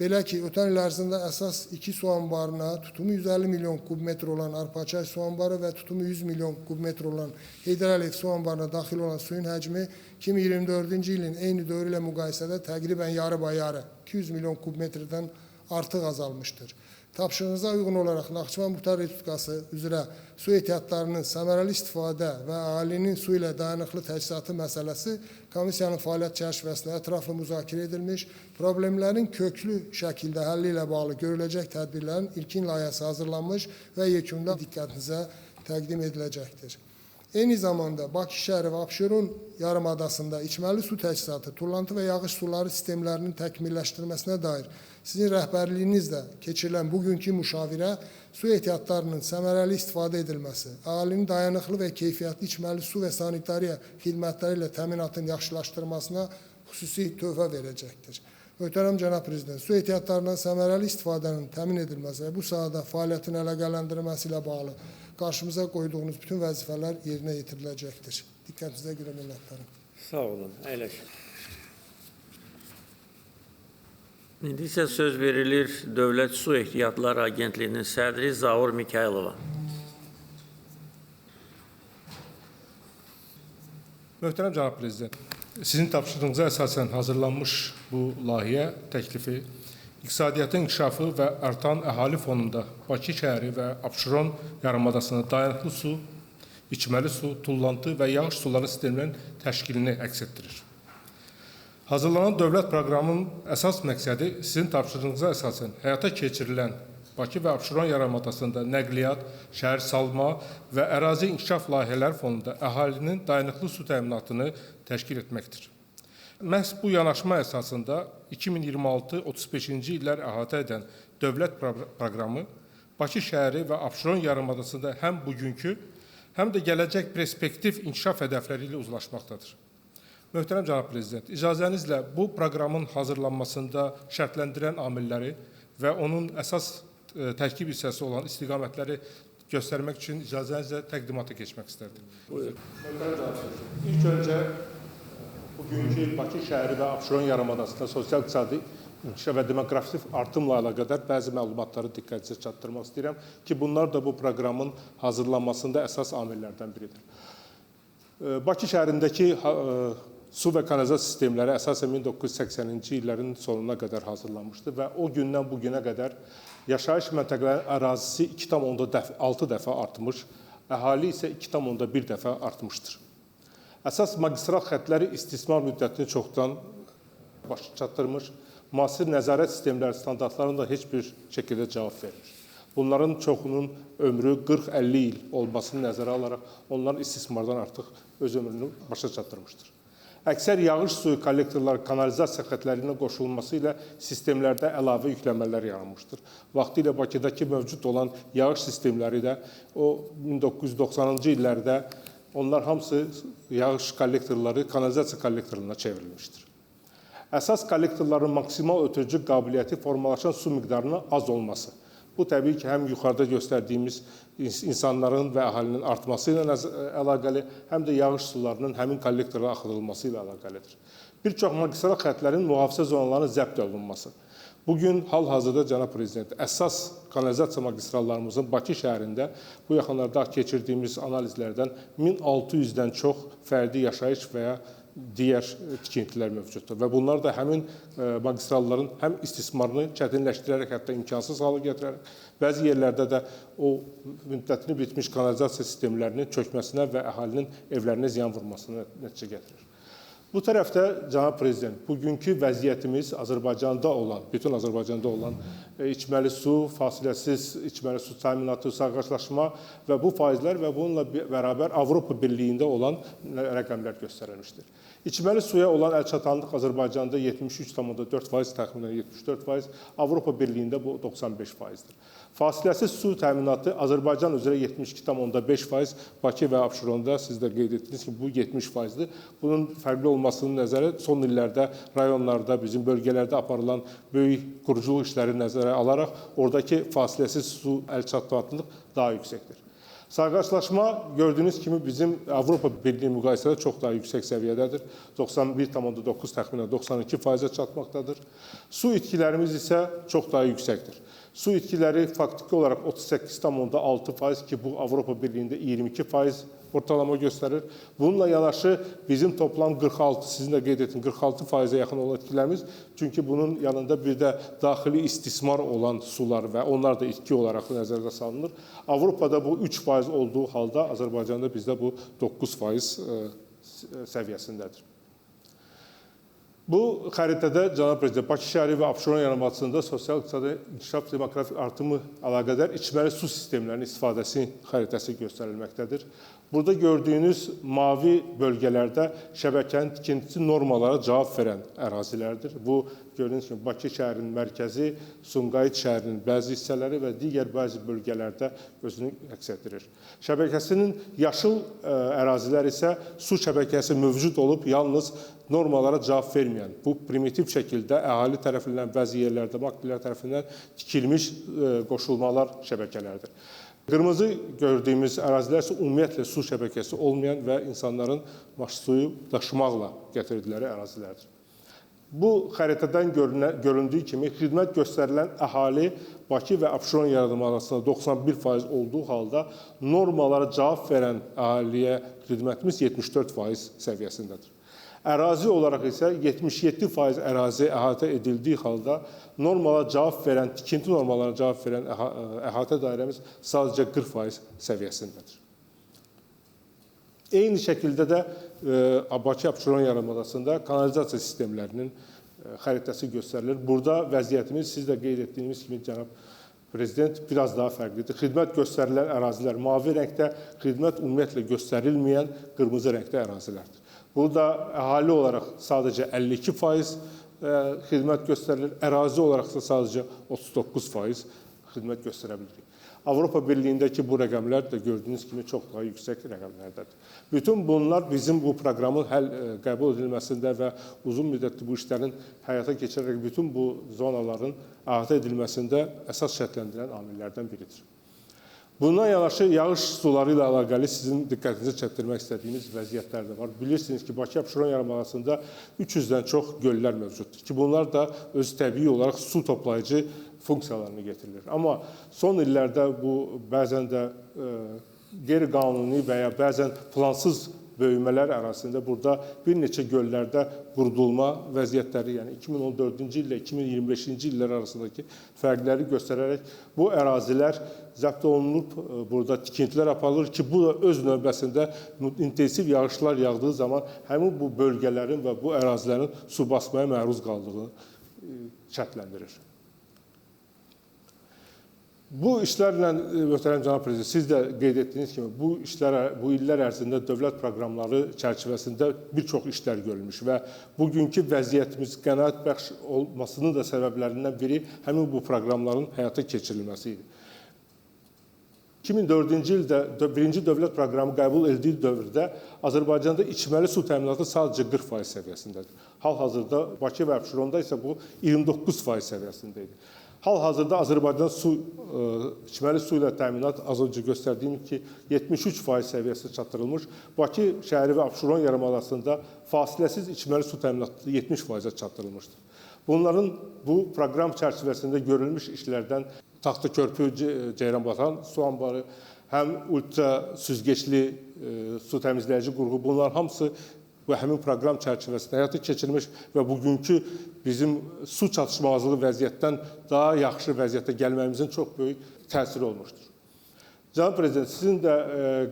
[SPEAKER 2] Belə ki, ötən il ərzində əsas iki su anbarına tutumu 150 milyon kubmetr olan Arpaçay su anbarı və tutumu 100 milyon kubmetr olan Heydər Əliyev su anbarına daxil olan suyun həcmi 2024-cü ilin eyni dövrü ilə müqayisədə təqribən yarı-bayarı 200 milyon kubmetrdən artıq azalmışdır. Tapşırığınıza uyğun olaraq Naxçıvan Muxtar Respublikası üzrə su ehtiyatlarının səmərəli istifadə və əhalinin su ilə dayanıqlı təchizatı məsələsi komissiyanın fəaliyyət çərçivəsində ətraflı müzakirə edilmiş, problemlərin köklü şəkildə həlli ilə bağlı görüləcək tədbirlərin ilkin layihəsi hazırlanmış və yekunda diqqətinizə təqdim ediləcəkdir. Eyni zamanda Bakı şəhəri və Abşeron yarımadasında içməli su təchizatı, tullantı və yağış suları sistemlərinin təkmilləşdirilməsinə dair sizin rəhbərliyinizlə keçirilən bugünkü müşavirə su ehtiyatlarının səmərəli istifadə edilməsi, əhalinin dayanıqlı və keyfiyyətli içməli su və sanitariya xidmətləri ilə təminatın yaxşılaşdırılmasına xüsusi töhfə verəcəkdir. Möhtərəm cənab Prezident, su ehtiyatlarından səmərəli istifadənin təmin edilməsi və bu sahədə fəaliyyətin əlaqələndirilməsi ilə bağlı qarşımıza qoyduğunuz bütün vəzifələr yerinə yetiriləcəkdir. Diqqətinizə görə minnətdarım.
[SPEAKER 1] Sağ olun, əyləşin. İndi isə söz verilir Dövlət Su Ehtiyatları Agentliyinin sədri Zaur Mikayılova.
[SPEAKER 3] Möhtərəm cənab Prezident, sizin tapşırığınıza əsasən hazırlanmış bu layihə təklifi iqtisadiyyatın inkişafı və artan əhali fonunda Bakı şəhəri və Abşeron yarımadasında dayanıqlı su, içməli su, tullantı və yağış suları sistemlərinin təşkilini əks etdirir. Hazırlanan dövlət proqramının əsas məqsədi sizin tapşırığınıza əsasən həyata keçirilən Bakı və Abşeron yarımadasında nəqliyyat, şəhər salma və ərazi inkişaf layihələri fonunda əhalinin dayanıqlı su təminatını təşkil etməkdir. Məhz bu yanaşma əsasında 2026-35-ci illər əhatə edən dövlət proqramı Bakı şəhəri və Abşeron yarımadasında həm bugünkü, həm də gələcək perspektiv inkişaf hədəfləri ilə uzlaşmaqdadır. Möhtərəm cənab Prezident, icazənizlə bu proqramın hazırlanmasında şərtləndirən amilləri və onun əsas tərkib hissəsi olan istiqamətləri göstərmək üçün icazənizlə təqdimata keçmək istərdim.
[SPEAKER 1] Buyurun.
[SPEAKER 3] Möhtərəm cənab Prezident, ilk öncə bugünkü Bakı şəhəri və Abşeron yarımadasında sosial-iqtisadi inkişaf və demoqrafik artımla əlaqədar bəzi məlumatları diqqətinizə çatdırmaq istəyirəm ki, bunlar da bu proqramın hazırlanmasında əsas amillərdən biridir. Bakı şəhərindəki su və kanalizasiya sistemləri əsasən 1980-ci illərin sonuna qədər hazırlanmışdı və o gündən bu günə qədər yaşayış məntəqələrinin ərazisi 2,6 dəfə artmış, əhali isə 2,1 dəfə artmışdır. Əsas magistral xətləri istismar müddətini çoxdan başa çatdırmış, müasir nəzarət sistemləri standartlarına da heç bir şəkildə cavab vermir. Bunların çoxunun ömrü 40-50 il olmasını nəzərə alaraq onların istismardan artıq öz ömrünü başa çatdırmışdır. Əksər yağış suyu kollektorları kanalizasiya xətləri ilə qoşulması ilə sistemlərdə əlavə yükləmələr yaranmışdır. Vaxtilə Bakıdakı mövcud olan yağış sistemləri də o 1990-cı illərdə onlar hamısı yağış kollektorları kanalizasiya kollektorlarına çevrilmişdir. Əsas kollektorların maksimal ötürücü qabiliyyəti formalaşan su miqdarının az olması. Bu təbii ki, həm yuxarıda göstərdiyimiz insanların və əhalinin artması ilə əlaqəli, həm də yağış sularının həmin kollektorlara axıdılması ilə əlaqəlidir. Bir çox magistral xətlərin mühafizə zonalarının zəbt olunması. Bugün hal-hazırda cənab Prezident, əsas kanalizasiya magistrallarımızın Bakı şəhərində bu yaxınlarda keçirdiyimiz analizlərdən 1600-dən çox fərdi yaşayış və ya digər tikintilər mövcuddur və bunlar da həmin magistralların həm istismarını çətinləşdirərək, hətta imkansız hala gətirərək, bəzi yerlərdə də o müddətini bitmiş kanalizasiya sistemlərinin çökməsinə və əhalinin evlərinə ziyan vurmasına nəticə gətirir. Bu tərəfdə cənab Prezident, bugünkü vəziyyətimiz Azərbaycanda olan, bütün Azərbaycanda olan içməli su, fasiləsiz içməli su təminatı, sağlaşma və bu faizlər və bununla bərabər Avropa Birliyində olan rəqəmlər göstərilmişdir. İçməli suya olan əlçatanlıq Azərbaycanda 73,4%, təxminən 74%, Avropa Birliyində bu 95%-dir. Fasiləsiz su təminatı Azərbaycan üzrə 72,5%, Bakı və Abşeronda siz də qeyd etdiniz ki, bu 70%-dir. Bunun fərqli olmasının nəzərə son illərdə rayonlarda, bizim bölgələrdə aparılan böyük quruculuq işləri nəzərə alaraq oradakı fasiləsiz su əlçatanlıq daha yüksəkdir. Sayğaclaşma gördüyünüz kimi bizim Avropa Birliyi müqayisədə çox daha yüksək səviyyədədir. 91,9 təxminən 92%-ə çatmaqdadır. Su itkilərimiz isə çox daha yüksəkdir. Su itkiləri faktiki olaraq 38,6% ki, bu Avropa Birliyində 22% ortalama göstərir. Bununla yanaşı bizim toplam 46, sizin də qeyd etdiyiniz 46%-ə yaxın olan itkilərimiz, çünki bunun yanında bir də daxili istismar olan sular və onlar da itki olaraq nəzərdə salınır. Avropada bu 3% olduğu halda Azərbaycanda bizdə bu 9% səviyyəsindədir. Bu xəritədə cənab Prezident, Bakı şəhəri və Abşeron yarımadasında sosial-iqtisadi inkişaf, demoqrafik artımı əlaqədar içməli su sistemlərinin istifadəsi xəritəsi göstərilməkdədir. Burada gördüyünüz mavi bölgələrdə şəbəkənin tikintisi normalara cavab verən ərazilərdir. Bu, gördüyünüz kimi Bakı şəhərinin mərkəzi, Sumqayıt şəhərinin bəzi hissələri və digər bəzi bölgələrdə özünü əks etdirir. Şəbəkəsinin yaşıl ərazilər isə su şəbəkəsi mövcud olub, yalnız normalara cavab verməyən, bu primitiv şəkildə əhali tərəfindən, bəzi yerlərdə maklilər tərəfindən tikilmiş qoşulmalar şəbəkələrdir. Qırmızı gördüyümüz ərazilər isə ümumiyyətlə su şəbəkəsi olmayan və insanların suyu daşımaqla gətirdikləri ərazilərdir. Bu xəritədən göründüyü kimi xidmət göstərilən əhali Bakı və Abşeron yarımadasında 91% olduğu halda normalara cavab verən əhaliyə xidmətimiz 74% səviyyəsindədir. Ərazi olaraq isə 77% ərazi əhatə edildiyi halda normala cavab verən, tikinti normalarına cavab verən əhatə dairəmiz sadəcə 40% səviyyəsindədir. Eyni şəkildə də Bakı Abşeron yarımadasında kanalizasiya sistemlərinin xəritəsi göstərilir. Burada vəziyyətimiz siz də qeyd etdiyiniz kimi cənab Prezident biraz daha fərqlidir. Xidmət göstərilən ərazilər mavi rəngdə, xidmət ümumiyyətlə göstərilməyən qırmızı rəngdə ərazilərdir. Burada əhali olaraq sadəcə 52% xidmət göstərilir, ərazi olaraq da sadəcə 39% xidmət göstərə bilirik. Avropa Birliyindəki bu rəqəmlər də gördüyünüz kimi çox daha yüksək rəqəmlərdədir. Bütün bunlar bizim bu proqramın qəbul edilməsində və uzun müddətli bu işlərin həyata keçirərək bütün bu zonaların əhatə edilməsində əsas şərtləndirən amillərdən biridir. Bundan yanaşı yağış suları ilə əlaqəli sizin diqqətinizi çatdırmaq istədiyimiz vəziyyətlər də var. Bilirsiniz ki, Bakı Abşeron yarımadasında 300-dən çox göllər mövcuddur ki, bunlar da öz təbii olaraq su toplayıcı funksiyalarını getirir. Amma son illərdə bu bəzən də qeyri-qanuni və ya bəzən plansız böyümələr ərazisində burada bir neçə göllərdə qurudulma vəziyyətləri, yəni 2014-cü illə 2025-ci illər arasındakı fərqləri göstərərək bu ərazilər zəbt olunub, burada tikintilər aparılır ki, bu da öz növbəsində intensiv yağışlar yağdığı zaman həmin bu bölgələrin və bu ərazilərin su basmaya məruz qaldığını şərtləndirir. Bu işlərlə, möhtərəm cənab prezident, siz də qeyd etdiyiniz kimi bu işlərə, bu illər ərzində dövlət proqramları çərçivəsində bir çox işlər görülmüş və bugünkü vəziyyətimiz qənaətbəxş olmasının da səbəblərindən biri həmin bu proqramların həyata keçirilməsi idi. 2004-cü ildə birinci dövlət proqramı qəbul edildiyi dövrdə Azərbaycanda içməli su təminatı sadəcə 40% səviyyəsindədir. Hal-hazırda Bakı və Abşeronda isə bu 29% səviyyəsində idi. Hal-hazırda Azərbaycan su, içməli su ilə təminat az öncə göstərdiyim ki, 73% səviyyəsinə çatdırılmış. Bakı şəhəri və Abşeron yarımadasında fasiləsiz içməli su təminatı 70%-ə çatdırılmışdır. Bunların bu proqram çərçivəsində görülmüş işlərdən Taxtakörpü, Ceyranbatan su anbarı, həm ultra süzgecli su təmizləyici qurğu, bunların hamısı bu həmin proqram çərçivəsində həyata keçirilmiş və bugünkü bizim su çatışmazlığı vəziyyətdən daha yaxşı vəziyyətə gəlməyimizin çox böyük təsiri olmuşdur. Cənab Prezident, sizin də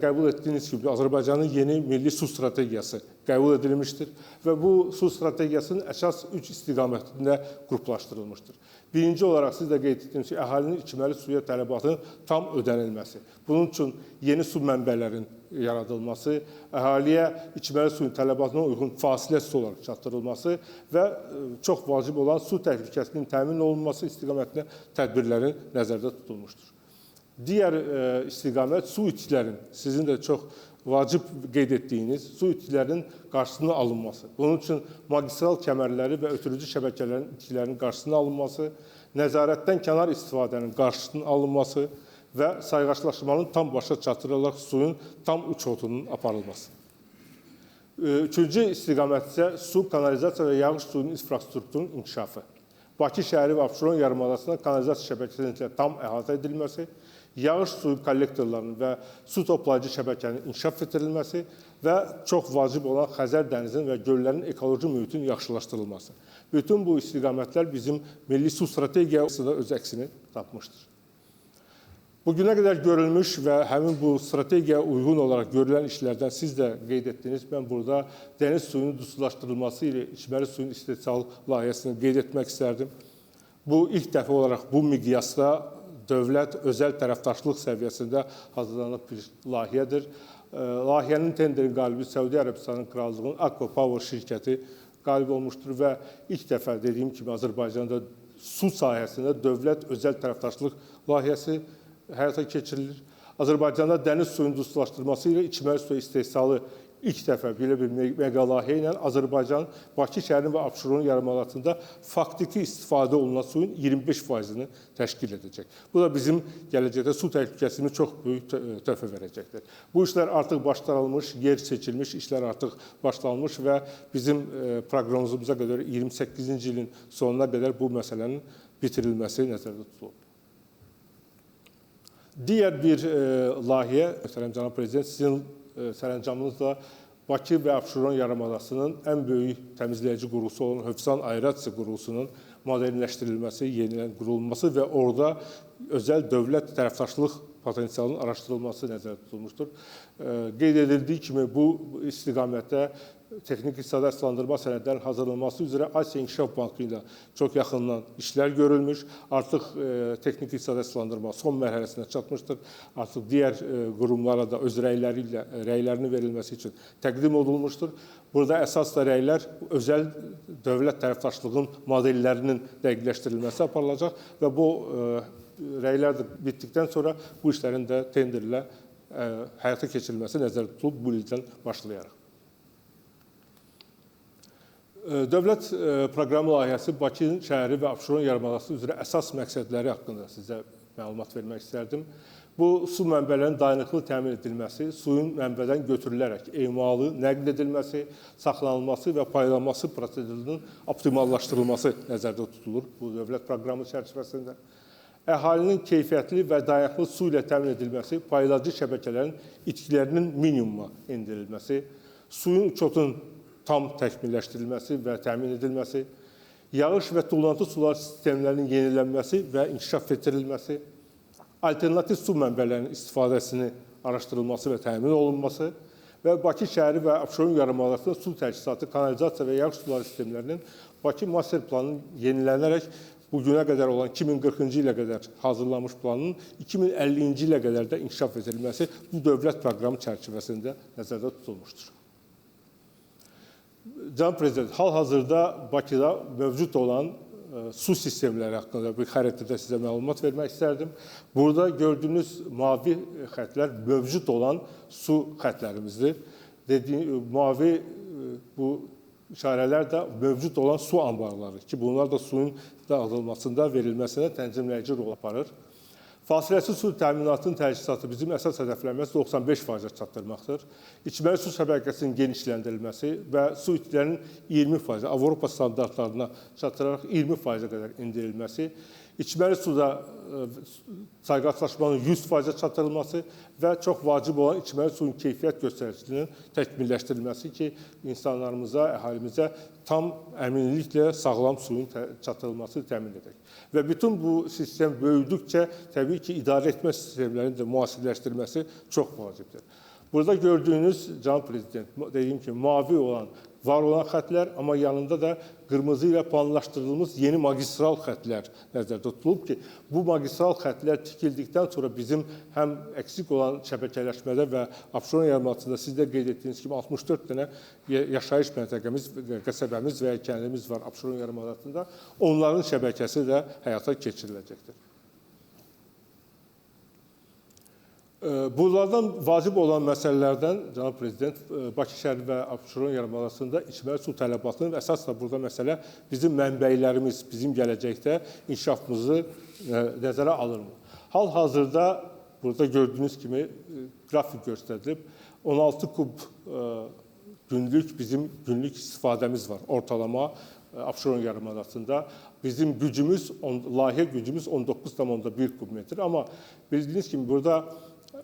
[SPEAKER 3] qəbul etdiyiniz kimi Azərbaycanın yeni milli su strategiyası qəbul edilmişdir və bu su strategiyasının əsas 3 istiqamətində qruplaşdırılmışdır. Birinci olaraq siz də qeyd etdiyiniz ki, əhalinin içməli suya tələbatının tam ödənilməsi. Bunun üçün yeni su mənbələrinin yaradılması, əhaliyə içməli suyun tələbatına uyğun fasiləsiz olaraq çatdırılması və çox vacib olan su təhlükəsinin təmin olunması istiqamətində tədbirlərin nəzərdə tutulmuşdur. Digər istiqamət su itkilərinin, sizin də çox vacib qeyd etdiyiniz su itkilərinin qarşısının alınması. Bunun üçün magistral kəmərləri və ötürücü şəbəkələrin itkilərinin qarşısının alınması, nəzarətdən kənar istifadənin qarşısının alınması və sayğaçlaşmanın tam başa çatdırılaraq suyun tam uçotunun aparılması. Üçüncü istiqamət isə su, kanalizasiya və yağış suyunun infrastrukturunun inkişafı. Bakı şəhəri və Abşeron yarımadasına kanalizasiya şəbəkəsinin tam əhatə edilməsi, yağış suyu kollektorlarının və su toplayıcı şəbəkənin inkişaf etdirilməsi və çox vacib olan Xəzər dənizinin və göllərin ekoloji mühitinin yaxşılaşdırılması. Bütün bu istiqamətlər bizim milli su strategiyasında öz əksini tapmışdır. Bugünə qədər görülmüş və həmin bu strategiyaya uyğun olaraq görülən işlərdən siz də qeyd etdiniz. Mən burada dəniz suyunun duzsuzlaşdırılması ilə içməli suyun istehsal layihəsini qeyd etmək istərdim. Bu ilk dəfə olaraq bu miqyasda dövlət özəl tərəfdaşlıq səviyyəsində hazırlanıb bir layihədir. Layihənin tenderin qalibi Səudiyyə Ərəbistanının Krallığının Aqua Power şirkəti qalib olmuşdur və ilk dəfə dediyim kimi Azərbaycanda su sahəsində dövlət özəl tərəfdaşlıq layihəsi həyata keçirilir. Azərbaycanda dəniz suyunun duzsuzlaşdırılması ilə içməli su istehsalı ilk dəfə belə bir mega layihə ilə Azərbaycan Bakı şəhərinin və Abşeron yarımadasında faktiki istifadə olunan suyun 25%-ni təşkil edəcək. Bu da bizim gələcəkdə su təhlükəsini çox böyük töhfə verəcəkdir. Bu işlər artıq başlanılmış, yer seçilmiş, işlər artıq başlanmış və bizim proqnozumuza qədər 28-ci ilin sonuna qədər bu məsələnin bitirilməsi nəzərdə tutulub. Digər bir layihə, möhtərəm cənab prezident, sizin sərəncamınızla Bakı və Abşeron yarımadasının ən böyük təmizləyici qurğusu olan Hövsan Aerasiya qurğusunun modernləşdirilməsi, yenidən qurulması və orada özəl dövlət tərəfdaşlıq potensialının araşdırılması nəzərdə tutulmuşdur. Qeyd edildiyi kimi bu istiqamətdə texnik iqtisadi əsaslandırma sənədlərinin hazırlanması üzrə Asiya İnkişaf Bankı ilə çox yaxından işlər görülmüş. Artıq texnik iqtisadi əsaslandırma son mərhələsinə çatmışdır. Artıq digər qurumlara da öz rəyləri ilə rəylərinin verilməsi üçün təqdim olunmuşdur. Burada əsas da rəylər özəl dövlət tərəfdaşlığın modellərinin dəqiqləşdirilməsi aparılacaq və bu Rəylər də bitdikdən sonra bu işlərin də tenderlə həyata keçirilməsi nəzərdə tutulub bu ildən başlayaraq. Dövlət proqramı layihəsi Bakı şəhəri və Abşeron yarımadası üzrə əsas məqsədləri haqqında sizə məlumat vermək istərdim. Bu, su mənbələrinin dayanıqlı təmin edilməsi, suyun mənbədən götürülərək emalı, nəql edilməsi, saxlanılması və paylanması prosedurunun optimallaşdırılması nəzərdə tutulur bu dövlət proqramı çərçivəsində. Əhalinin keyfiyyətli və dayanıqlı su ilə təmin edilməsi, paylayıcı şəbəkələrin itkilərinin minimuma endirilməsi, suyun uçotun tam təkmilləşdirilməsi və təmin edilməsi, yağış və tullantı sular sistemlərinin yenilənməsi və inkişaf etdirilməsi, alternativ su mənbələrinin istifadəsini araşdırılması və təmin olunması və Bakı şəhəri və Abşeron yarımadasının su təchizatı, kanalizasiya və yağış suları sistemlərinin Bakı master planının yenilənərək bu günə qədər olan 2040-cı ilə qədər hazırlanmış planın 2050-ci ilə qədər də inkişaf edilməsi bu dövlət proqramı çərçivəsində nəzərdə tutulmuşdur. Cənab Prezident, hal-hazırda Bakıda mövcud olan su sistemləri haqqında bir xəritədə sizə məlumat vermək istərdim. Burada gördüyünüz mavi xətlər mövcud olan su xətlərimizdir. Dediyim, mavi bu işarələr də mövcud olan su anbarları ki, bunlar da suyun dağıdılmasında, verilməsinə tənzimləyici rol aparır. Fasiləsiz su təminatının təchizatı bizim əsas hədəflərimiz 95%-ə çatdırmaqdır. İçməli su şəbəkəsinin genişləndirilməsi və su itkilərinin 20%, Avropa standartlarına çatdıraraq 20%-ə qədər endirilməsi, içməli suda sayğaclaşmanın 100%-ə çatdırılması və çox vacib olan içməli suyun keyfiyyət göstəricilərinin təkmilləşdirilməsi ki, insanlarımıza, əhalimizə tam əminliklə sağlam suyun çatdırılması təmin edək. Və bütün bu sistem böyüdükcə təbii ki, idarə etmə sistemlərinin də müasirləşdirilməsi çox vacibdir. Burada gördüyünüz, cənab Prezident, dediyim kimi, mavi olan, var olan xətlər, amma yanında da qırmızı ilə planlaşdırılmış yeni magistral xətlər nəzərdə tutulub ki, bu magistral xətlər tikildikdən sonra bizim həm əksik olan şəbəkələşmədə və Abşeron yarımadasında siz də qeyd etdiyiniz kimi 64 dənə yaşayış məntəqəmiz, qəsəbəmiz və ya kəndimiz var Abşeron yarımadasında, onların şəbəkəsi də həyata keçiriləcəkdir. Bunlardan vacib olan məsələlərdən, cənab Prezident, Bakı şəhəri və Abşeron yarımadasında içməli su tələbatının və əsas da burada məsələ bizim mənbələrimiz, bizim gələcəkdə inkişafımızı nəzərə alırmı? Hal-hazırda burada gördüyünüz kimi qrafik göstərilib, 16 kub günlük bizim günlük istifadəmiz var ortalama Abşeron yarımadasında. Bizim gücümüz, layihə gücümüz 19,1 kubmetr, amma bildiyiniz kimi burada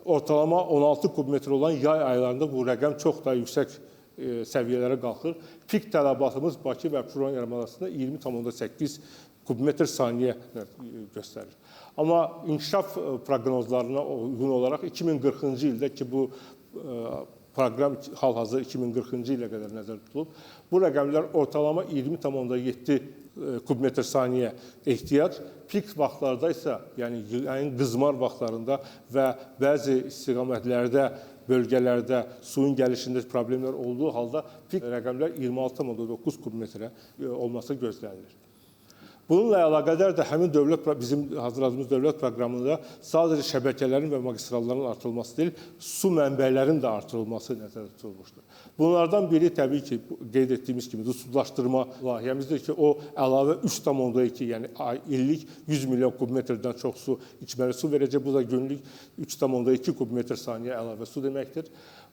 [SPEAKER 3] ortalama 16 kubmetr olan yay aylarında bu rəqəm çox daha yüksək səviyyələrə qalxır. Pik tələbatımız Bakı və Abşeron yarımadasında 20,8 kubmetr saniyə göstərir. Amma inkişaf proqnozlarına uyğun olaraq 2040-cı ildə ki, bu proqram hal-hazırda 2040-cı ilə qədər nəzərdə tutulub, bu rəqəmlər ortalama 20,7 kubmetr saniyə ehtiyac, pik vaxtlarda isə, yəni yayın qızmar vaxtlarında və bəzi istiqamətlərdə, bölgələrdə suyun gəlişində problemlər olduğu halda pik rəqəmlər 26,9 kubmetrə olması gözlənilir. Bununla əlaqədar da həmin dövlət, bizim hazırladığımız dövlət proqramında sadəcə şəbəkələrin və magistralların artırılması deyil, su mənbələrinin də artırılması nəzərdə tutulmuşdur. Bunlardan biri təbii ki, qeyd etdiyimiz kimi sulaşdırma layihəmizdir ki, o əlavə 3,2, yəni illik 100 milyon kubmetrdən çox su, içməli su verəcək. Bu da günlük 3,2 kubmetr saniyə əlavə su deməkdir.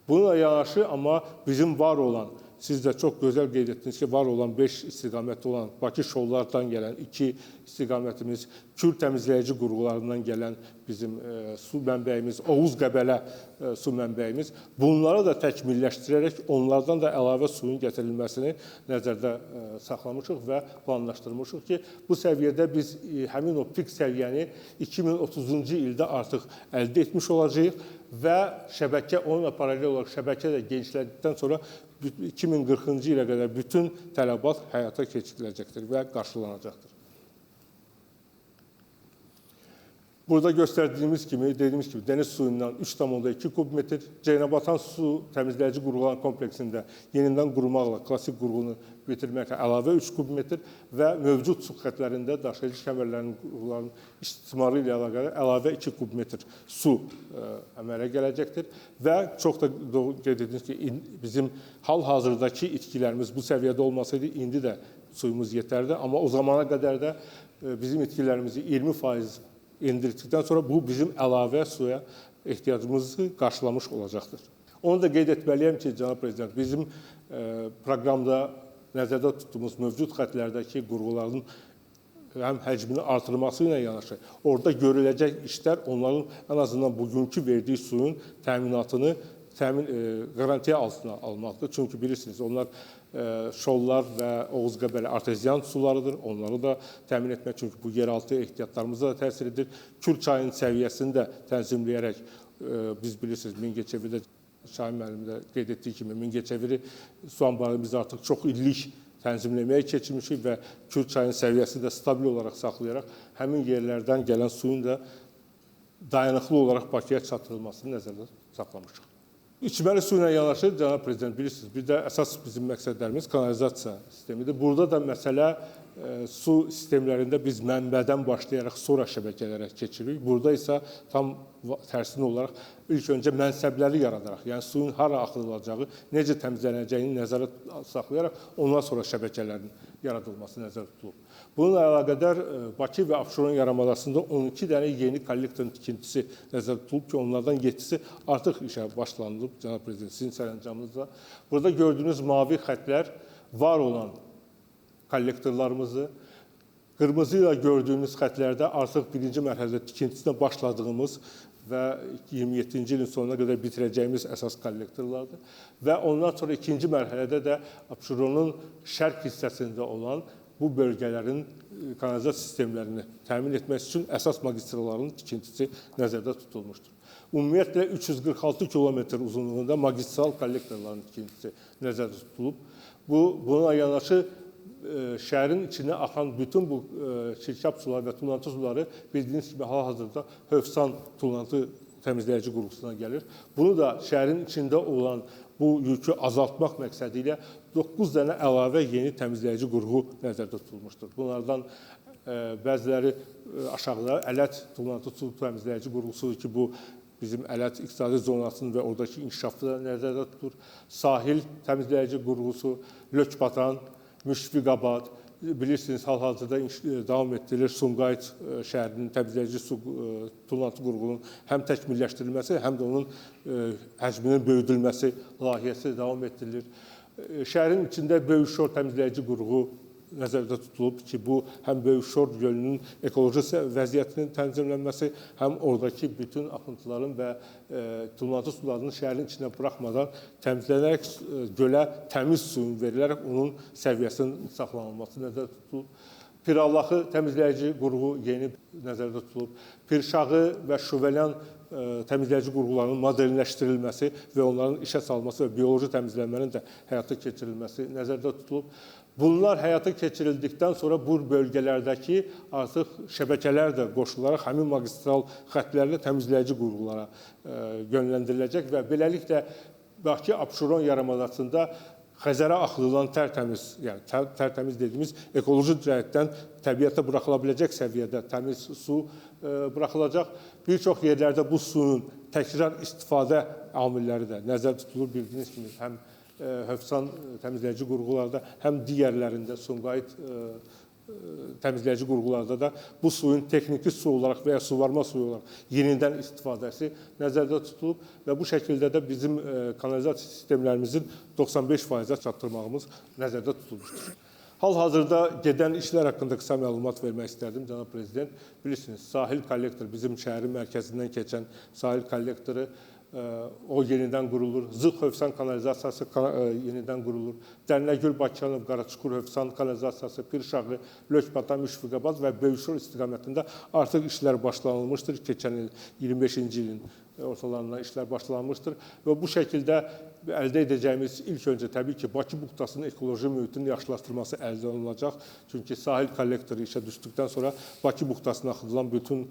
[SPEAKER 3] Bununla yanaşı, amma bizim var olan, siz də çox gözəl qeyd etdiniz ki, var olan 5 istiqamətli olan Bakı şollardan gələn 2 istiqamətimiz, Kür təmizləyici qurğularından gələn bizim su mənbəyimiz, Oğuz Qəbələ su mənbəyimiz, bunları da təkmilləşdirərək onlardan da əlavə suyun gətirilməsini nəzərdə saxlamışıq və planlaşdırmışıq ki, bu səviyyədə biz həmin o pik səviyyəni 2030-cu ildə artıq əldə etmiş olacağıq və şəbəkə, onunla paralel olaraq şəbəkə də genişləndikdən sonra 2040-cı ilə qədər bütün tələbat həyata keçiriləcəkdir və qarşılanacaqdır. Burada göstərdiyimiz kimi, dediyimiz kimi dəniz suyundan 3,2 kub metr, Ceynəbatan su təmizləyici qurğuların kompleksində yenidən qurmaqla klassik qurğunu bitirməklə əlavə 3 kub metr və mövcud su xətlərində daşıyıcı kəmərlərinin qurğularının istismarı ilə əlaqəli əlavə 2 kub metr su əmələ gələcəkdir. Və çox da doğru qeyd etdiniz ki, bizim hal-hazırdakı itkilərimiz bu səviyyədə olmasaydı, indi də suyumuz yetərdi. Amma o zamana qədər də bizim itkilərimizi 20% endirdikdən sonra bu bizim əlavə suya ehtiyacımızı qarşılamış olacaqdır. Onu da qeyd etməliyəm ki, cənab prezident, bizim proqramda nəzərdə tutduğumuz mövcud xətlərdəki qurğuların həm həcmini artırması ilə yanaşı, orada görüləcək işlər onların ən azından bugünkü verdiyi suyun təminatını qarantiya altına almaqdır. Çünki bilirsiniz, onlar şollar və Oğuz-Qəbələ arteziyan sularıdır. Onları da təmin etmək, çünki bu yeraltı ehtiyatlarımıza da təsir edir. Kür çayının səviyyəsini də tənzimləyərək, biz bilirsiniz, Mingəçevirdə Şahin müəllim də qeyd etdiyi kimi, Mingəçeviri su anbarını biz artıq çox illik tənzimləməyə keçmişik və Kür çayının səviyyəsini də stabil olaraq saxlayaraq həmin yerlərdən gələn suyun da dayanıqlı olaraq Bakıya çatdırılmasını nəzərdə saxlamışıq. İçməli su ilə yanaşı, cənab prezident, bilirsiniz, bir də əsas bizim məqsədlərimiz kanalizasiya sistemidir. Burada da məsələ su sistemlərində biz mənbədən başlayaraq sonra şəbəkələrə keçirik. Burada isə tam tərsinə olaraq ilk öncə mənsəbləri yaradaraq, yəni suyun hara axıdılacağı, necə təmizlənəcəyini nəzərə saxlayaraq ondan sonra şəbəkələrin yaradılması nəzərdə tutulub. Bununla əlaqədar Bakı və Abşeron yarımadasında 12 dənə yeni kollektorun tikintisi nəzərdə tutulub ki, onlardan 7-si artıq işə başlanılıb, cənab prezident, sizin sərəncamınızla. Burada gördüyünüz mavi xətlər var olan kollektorlarımızı, qırmızı ilə gördüyünüz xətlərdə artıq birinci mərhələdə tikintisinə başladığımız və 27-ci ilin sonuna qədər bitirəcəyimiz əsas kollektorlardır. Və ondan sonra ikinci mərhələdə də Abşeronun şərq hissəsində olan bu bölgələrin kanalizasiya sistemlərini təmin etmək üçün əsas magistralların tikintisi nəzərdə tutulmuşdur. Ümumiyyətlə 346 kilometr uzunluğunda magistral kollektorların tikintisi nəzərdə tutulub. Bununla yanaşı şəhərin içinə axan bütün bu çirkab suları və tullantı suları bildiyiniz kimi hal-hazırda Hövsan tullantı təmizləyici qurğusuna gəlir. Bunu da şəhərin içində olan bu yükü azaltmaq məqsədi ilə 9 dənə əlavə yeni təmizləyici qurğu nəzərdə tutulmuşdur. Bunlardan bəziləri aşağıda Ələt tullantı su təmizləyici qurğusudur ki, bu bizim Ələt iqtisadi zonasının və oradakı inkişafı da nəzərdə tutur. Sahil təmizləyici qurğusu, Lökbatan, Müşfiqabad, bilirsiniz, hal-hazırda davam etdirilir Sumqayıt şəhərinin təmizləyici su tullantı qurğunun həm təkmilləşdirilməsi, həm də onun həcminin böyüdülməsi layihəsi davam etdirilir. Şəhərin içində Böyük Şor təmizləyici qurğu nəzərdə tutulub ki, bu həm Böyük Şor gölünün ekoloji vəziyyətinin tənzimlənməsi, həm oradakı bütün axıntıların və tullantı sularının şəhərin içinə buraxmadan təmizlənərək gölə təmiz suyun verilərək onun səviyyəsinin saxlanılması nəzərdə tutulub. Pirallahı təmizləyici qurğu yeni nəzərdə tutulub. Pirşağı və Şuvelyan təmizləyici qurğularının modernləşdirilməsi və onların işə salınması və bioloji təmizlənmənin də həyata keçirilməsi nəzərdə tutulub. Bunlar həyata keçirildikdən sonra bu bölgələrdəki artıq şəbəkələr də qoşularaq həmin magistral xətlərlə təmizləyici qurğulara yönləndiriləcək və beləliklə Bakı Abşeron yarımadasında Xəzərə axıdılan tərtəmiz, yəni tərtəmiz dediyimiz ekoloji cəhətdən təbiətə buraxıla biləcək səviyyədə təmiz su buraxılacaq. Bir çox yerlərdə bu suyun təkrar istifadə amilləri də nəzərdə tutulur. Bildiyiniz kimi həm Hövsan təmizləyici qurğularda, həm digərlərində Sumqayıt təmizləyici qurğularda da bu suyun texniki su olaraq və ya suvarma suyu olaraq yenidən istifadəsi nəzərdə tutulub və bu şəkildə də bizim kanalizasiya sistemlərimizin 95%-ə çatdırmağımız nəzərdə tutulmuşdur. Hal-hazırda gedən işlər haqqında qısa məlumat vermək istərdim, cənab prezident. Bilirsiniz, sahil kollektoru, bizim şəhərin mərkəzindən keçən sahil kollektoru, o yenidən qurulur. Zığ Hövsan kanalizasiyası yenidən qurulur. Dərnəgül, Bakıxanov, Qaraçuxur Hövsan kanalizasiyası, Pirşağı, Lökbatan, Müşfiqabad və Böyükşor istiqamətində artıq işlər başlanılmışdır. Keçən il 25-ci ilin ortalarından işlər başlanmışdır və bu şəkildə əldə edəcəyimiz ilk öncə təbii ki, Bakı buxtasının ekoloji mühitinin yaxşılaşdırılması əldə olunacaq. Çünki sahil kollektoru işə düşdükdən sonra Bakı buxtasına axıdılan bütün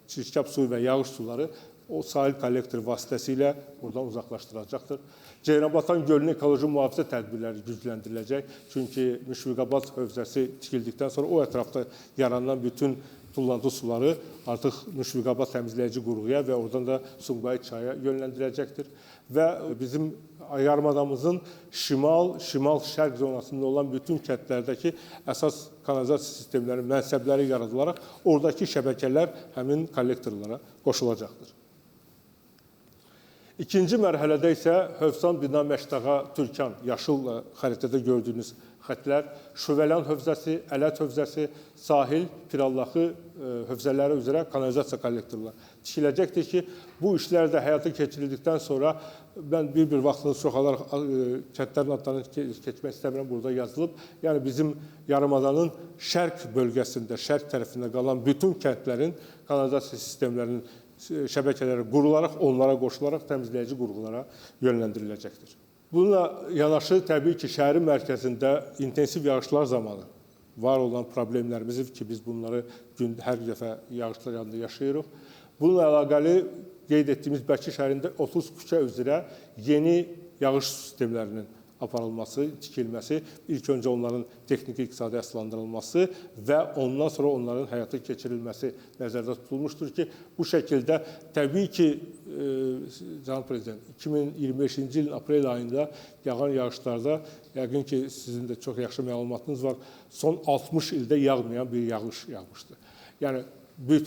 [SPEAKER 3] çirkab suyu və yağış suları o sahil kollektoru vasitəsilə buradan uzaqlaşdırılacaqdır. Ceyranbatan gölünün ekoloji mühafizə tədbirləri gücləndiriləcək. Çünki Müşfiqabad hövzəsi tikildikdən sonra o ətrafda yaranan bütün tullantı suları artıq Müşfiqabad təmizləyici qurğuya və oradan da Sumqayıt çaya yönləndiriləcəkdir. Və bizim yarımadamızın şimal, şimal-şərq zonasında olan bütün kəndlərdəki əsas kanalizasiya sistemlərinin mənsəbləri yaradılaraq oradakı şəbəkələr həmin kollektorlara qoşulacaqdır. İkinci mərhələdə isə Hövsan, Bina, Məştağa, Türkan, yaşıl xəritədə gördüyünüz xətlər, Şüvəlyan hövzəsi, Ələt hövzəsi, Sahil, Pirallahı hövzələri üzrə kanalizasiya kollektorları tikiləcəkdir ki, bu işlər də həyata keçirildikdən sonra mən bir-bir vaxtını çox alaraq kəndlərin adlarını keçmək istəmirəm, burada yazılıb. Yəni bizim yarımadanın şərq bölgəsində, şərq tərəfində qalan bütün kəndlərin kanalizasiya sistemlərinin şəbəkələri qurularaq, onlara qoşularaq təmizləyici qurğulara yönləndiriləcəkdir. Bununla yanaşı təbii ki, şəhərin mərkəzində intensiv yağışlar zamanı var olan problemlərimizi ki, biz bunları hər dəfə yağışlar yanında yaşayırıq. Bununla əlaqəli qeyd etdiyimiz Bakı şəhərində 30 küçə üzrə yeni yağış sistemlərinin aparılması, tikilməsi, ilk öncə onların texniki iqtisadi əsaslandırılması və ondan sonra onların həyata keçirilməsi nəzərdə tutulmuşdur ki, bu şəkildə təbii ki, cənab Prezident, 2025-ci ilin aprel ayında yağan yağışlarda, yəqin ki, sizin də çox yaxşı məlumatınız var, son 60 ildə yağmayan bir yağış yağmışdı. Yəni,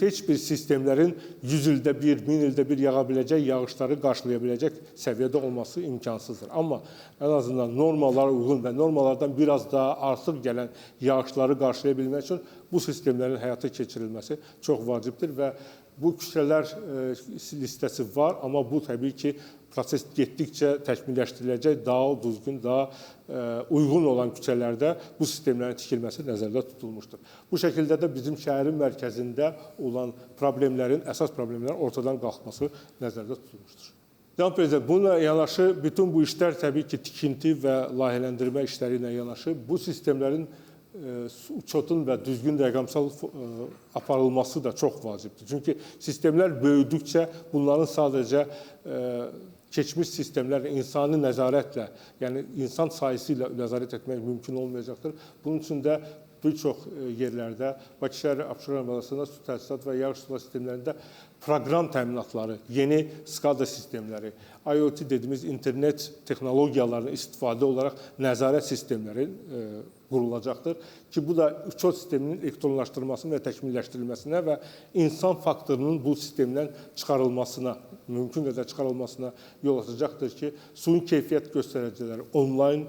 [SPEAKER 3] heç bir sistemlərin 100 ildə bir, 1000 ildə bir yağa biləcək yağışları qarşılaya biləcək səviyyədə olması imkansızdır. Amma ən azından normalara uyğun və normalardan biraz daha artıq gələn yağışları qarşılaya bilmək üçün bu sistemlərin həyata keçirilməsi çox vacibdir və bu küçələr listəsi var, amma bu təbii ki, proses getdikcə təkmilləşdiriləcək, daha düzgün, daha uyğun olan küçələrdə bu sistemlərin tikilməsi nəzərdə tutulmuşdur. Bu şəkildə də bizim şəhərin mərkəzində olan problemlərin, əsas problemlərin ortadan qalxması nəzərdə tutulmuşdur. Cənab Prezident, bununla yanaşı bütün bu işlər təbii ki, tikinti və layihələndirmə işləri ilə yanaşı bu sistemlərin uçotun və düzgün rəqəmsal aparılması da çox vacibdir. Çünki sistemlər böyüdükcə bunların sadəcə keçmiş sistemlərlə, insani nəzarətlə, yəni insan sayısı ilə nəzarət etmək mümkün olmayacaqdır. Bunun üçün də bir çox yerlərdə Bakı şəhəri Abşeron yarımadasında su təchizat və yağış suları sistemlərində proqram təminatları, yeni SCADA sistemləri, IoT dediyimiz internet texnologiyalarını istifadə olaraq nəzarət sistemləri qurulacaqdır ki, bu da uçot sisteminin elektronlaşdırılmasına və təkmilləşdirilməsinə və insan faktorunun bu sistemdən çıxarılmasına, mümkün qədər çıxarılmasına yol açacaqdır ki, suyun keyfiyyət göstəriciləri onlayn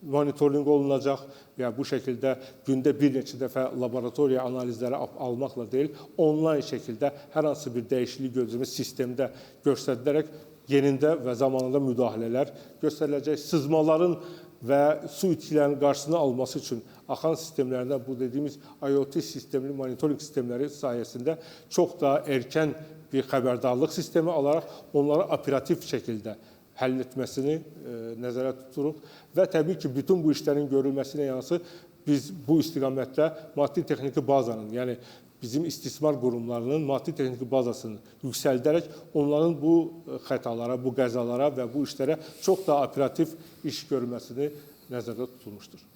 [SPEAKER 3] monitorinq olunacaq. Yəni bu şəkildə gündə bir neçə dəfə laboratoriya analizləri almaqla deyil, onlayn şəkildə hər hansı bir dəyişiklik gördüyümüz sistemdə göstərilərək yerində və zamanında müdaxilələr göstəriləcək. Sızmaların və su itkilərinin qarşısını alması üçün axan sistemlərdə bu dediyimiz IoT sistemli monitorinq sistemləri sayəsində çox daha erkən bir xəbərdarlıq sistemi alaraq onları operativ şəkildə həll etməsini nəzərə tuturuq və təbii ki, bütün bu işlərin görülməsi ilə yanaşı biz bu istiqamətdə maddi texniki bazanın, yəni bizim istismar qurumlarının maddi texniki bazasını yüksəldərək onların bu xətalara, bu qəzalara və bu işlərə çox daha operativ iş görməsini nəzərdə tutulmuşdur.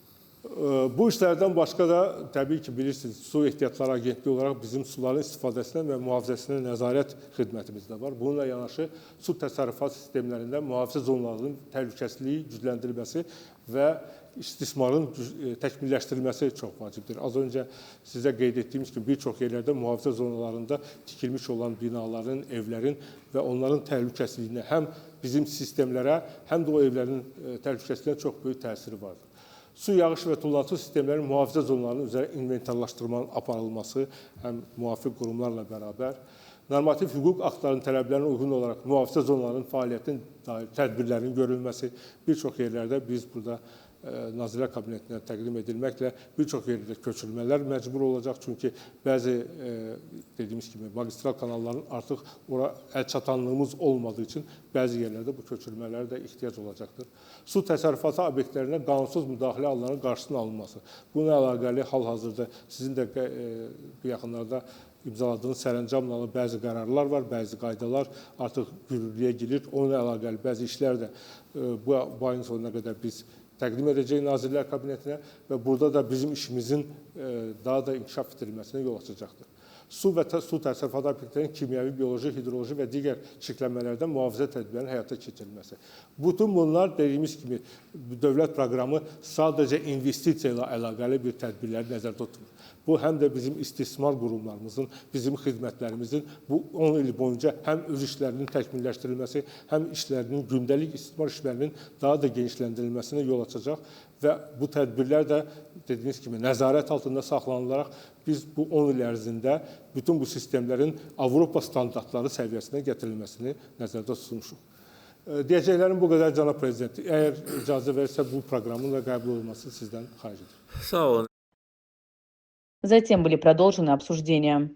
[SPEAKER 3] Bu işlərdən başqa da təbii ki, bilirsiniz, Su Ehtiyatları Agentliyi olaraq bizim suların istifadəsinə və mühafizəsinə nəzarət xidmətimiz də var. Bununla yanaşı su təsərrüfat sistemlərində mühafizə zonalarının təhlükəsizliyi gücləndirilməsi və istismarın təkmilləşdirilməsi çox vacibdir. Az öncə sizə qeyd etdiyimiz kimi bir çox yerlərdə mühafizə zonalarında tikilmiş olan binaların, evlərin və onların təhlükəsizliyinə həm bizim sistemlərə, həm də o evlərin təhlükəsizliyinə çox böyük təsiri vardır. Su, yağış və tullantı sistemlərinin mühafizə zonalarının üzərə inventarlaşdırmanın aparılması həm müvafiq qurumlarla bərabər, Normativ hüquq aktlarının tələblərinə uyğun olaraq mühafizə zonalarının fəaliyyətinin dair tədbirlərin görülməsi, bir çox yerlərdə biz burada Nazirlər Kabinetinə təqdim edilməklə bir çox yerdə köçürmələr məcbur olacaq. Çünki bəzi dediyimiz kimi magistral kanalların artıq ora əlçatanlığımız olmadığı üçün bəzi yerlərdə bu köçürmələrə də ehtiyac olacaqdır. Su təsərrüfatı obyektlərinə qanunsuz müdaxilə hallarının qarşısının alınması. Bununla əlaqəli hal-hazırda sizin də yaxınlarda imzaladığınız sərəncamla bəzi qərarlar var, bəzi qaydalar artıq yürürlüyə girir. Onunla əlaqəli bəzi işlər də bu ayın sonuna qədər biz təqdim edəcəyik Nazirlər Kabinetinə və burada da bizim işimizin daha da inkişaf etdirilməsinə yol açacaqdır. Su və su təsərrüfatı obyektlərinin kimyəvi, bioloji, hidroloji və digər çirklənmələrdən mühafizə tədbirlərinin həyata keçirilməsi. Bütün bunlar dediyimiz kimi dövlət proqramı sadəcə investisiya ilə əlaqəli bir tədbirləri nəzərdə tutmur. Bu həm də bizim istismar qurumlarımızın, bizim xidmətlərimizin bu 10 il boyunca həm öz işlərinin təkmilləşdirilməsi, həm işlərinin gündəlik istismar işlərinin daha da genişləndirilməsinə yol açacaq və bu tədbirlər də dediyiniz kimi nəzarət altında saxlanılaraq biz bu 10 il ərzində bütün bu sistemlərin Avropa standartları səviyyəsinə gətirilməsini nəzərdə tutmuşuq. Deyəcəklərim bu qədər, cənab prezident. Əgər icazə verirsə, bu proqramın da qəbul olunmasını sizdən xahiş edirəm.
[SPEAKER 1] Sağ olun.
[SPEAKER 4] Затем были продолжены обсуждения.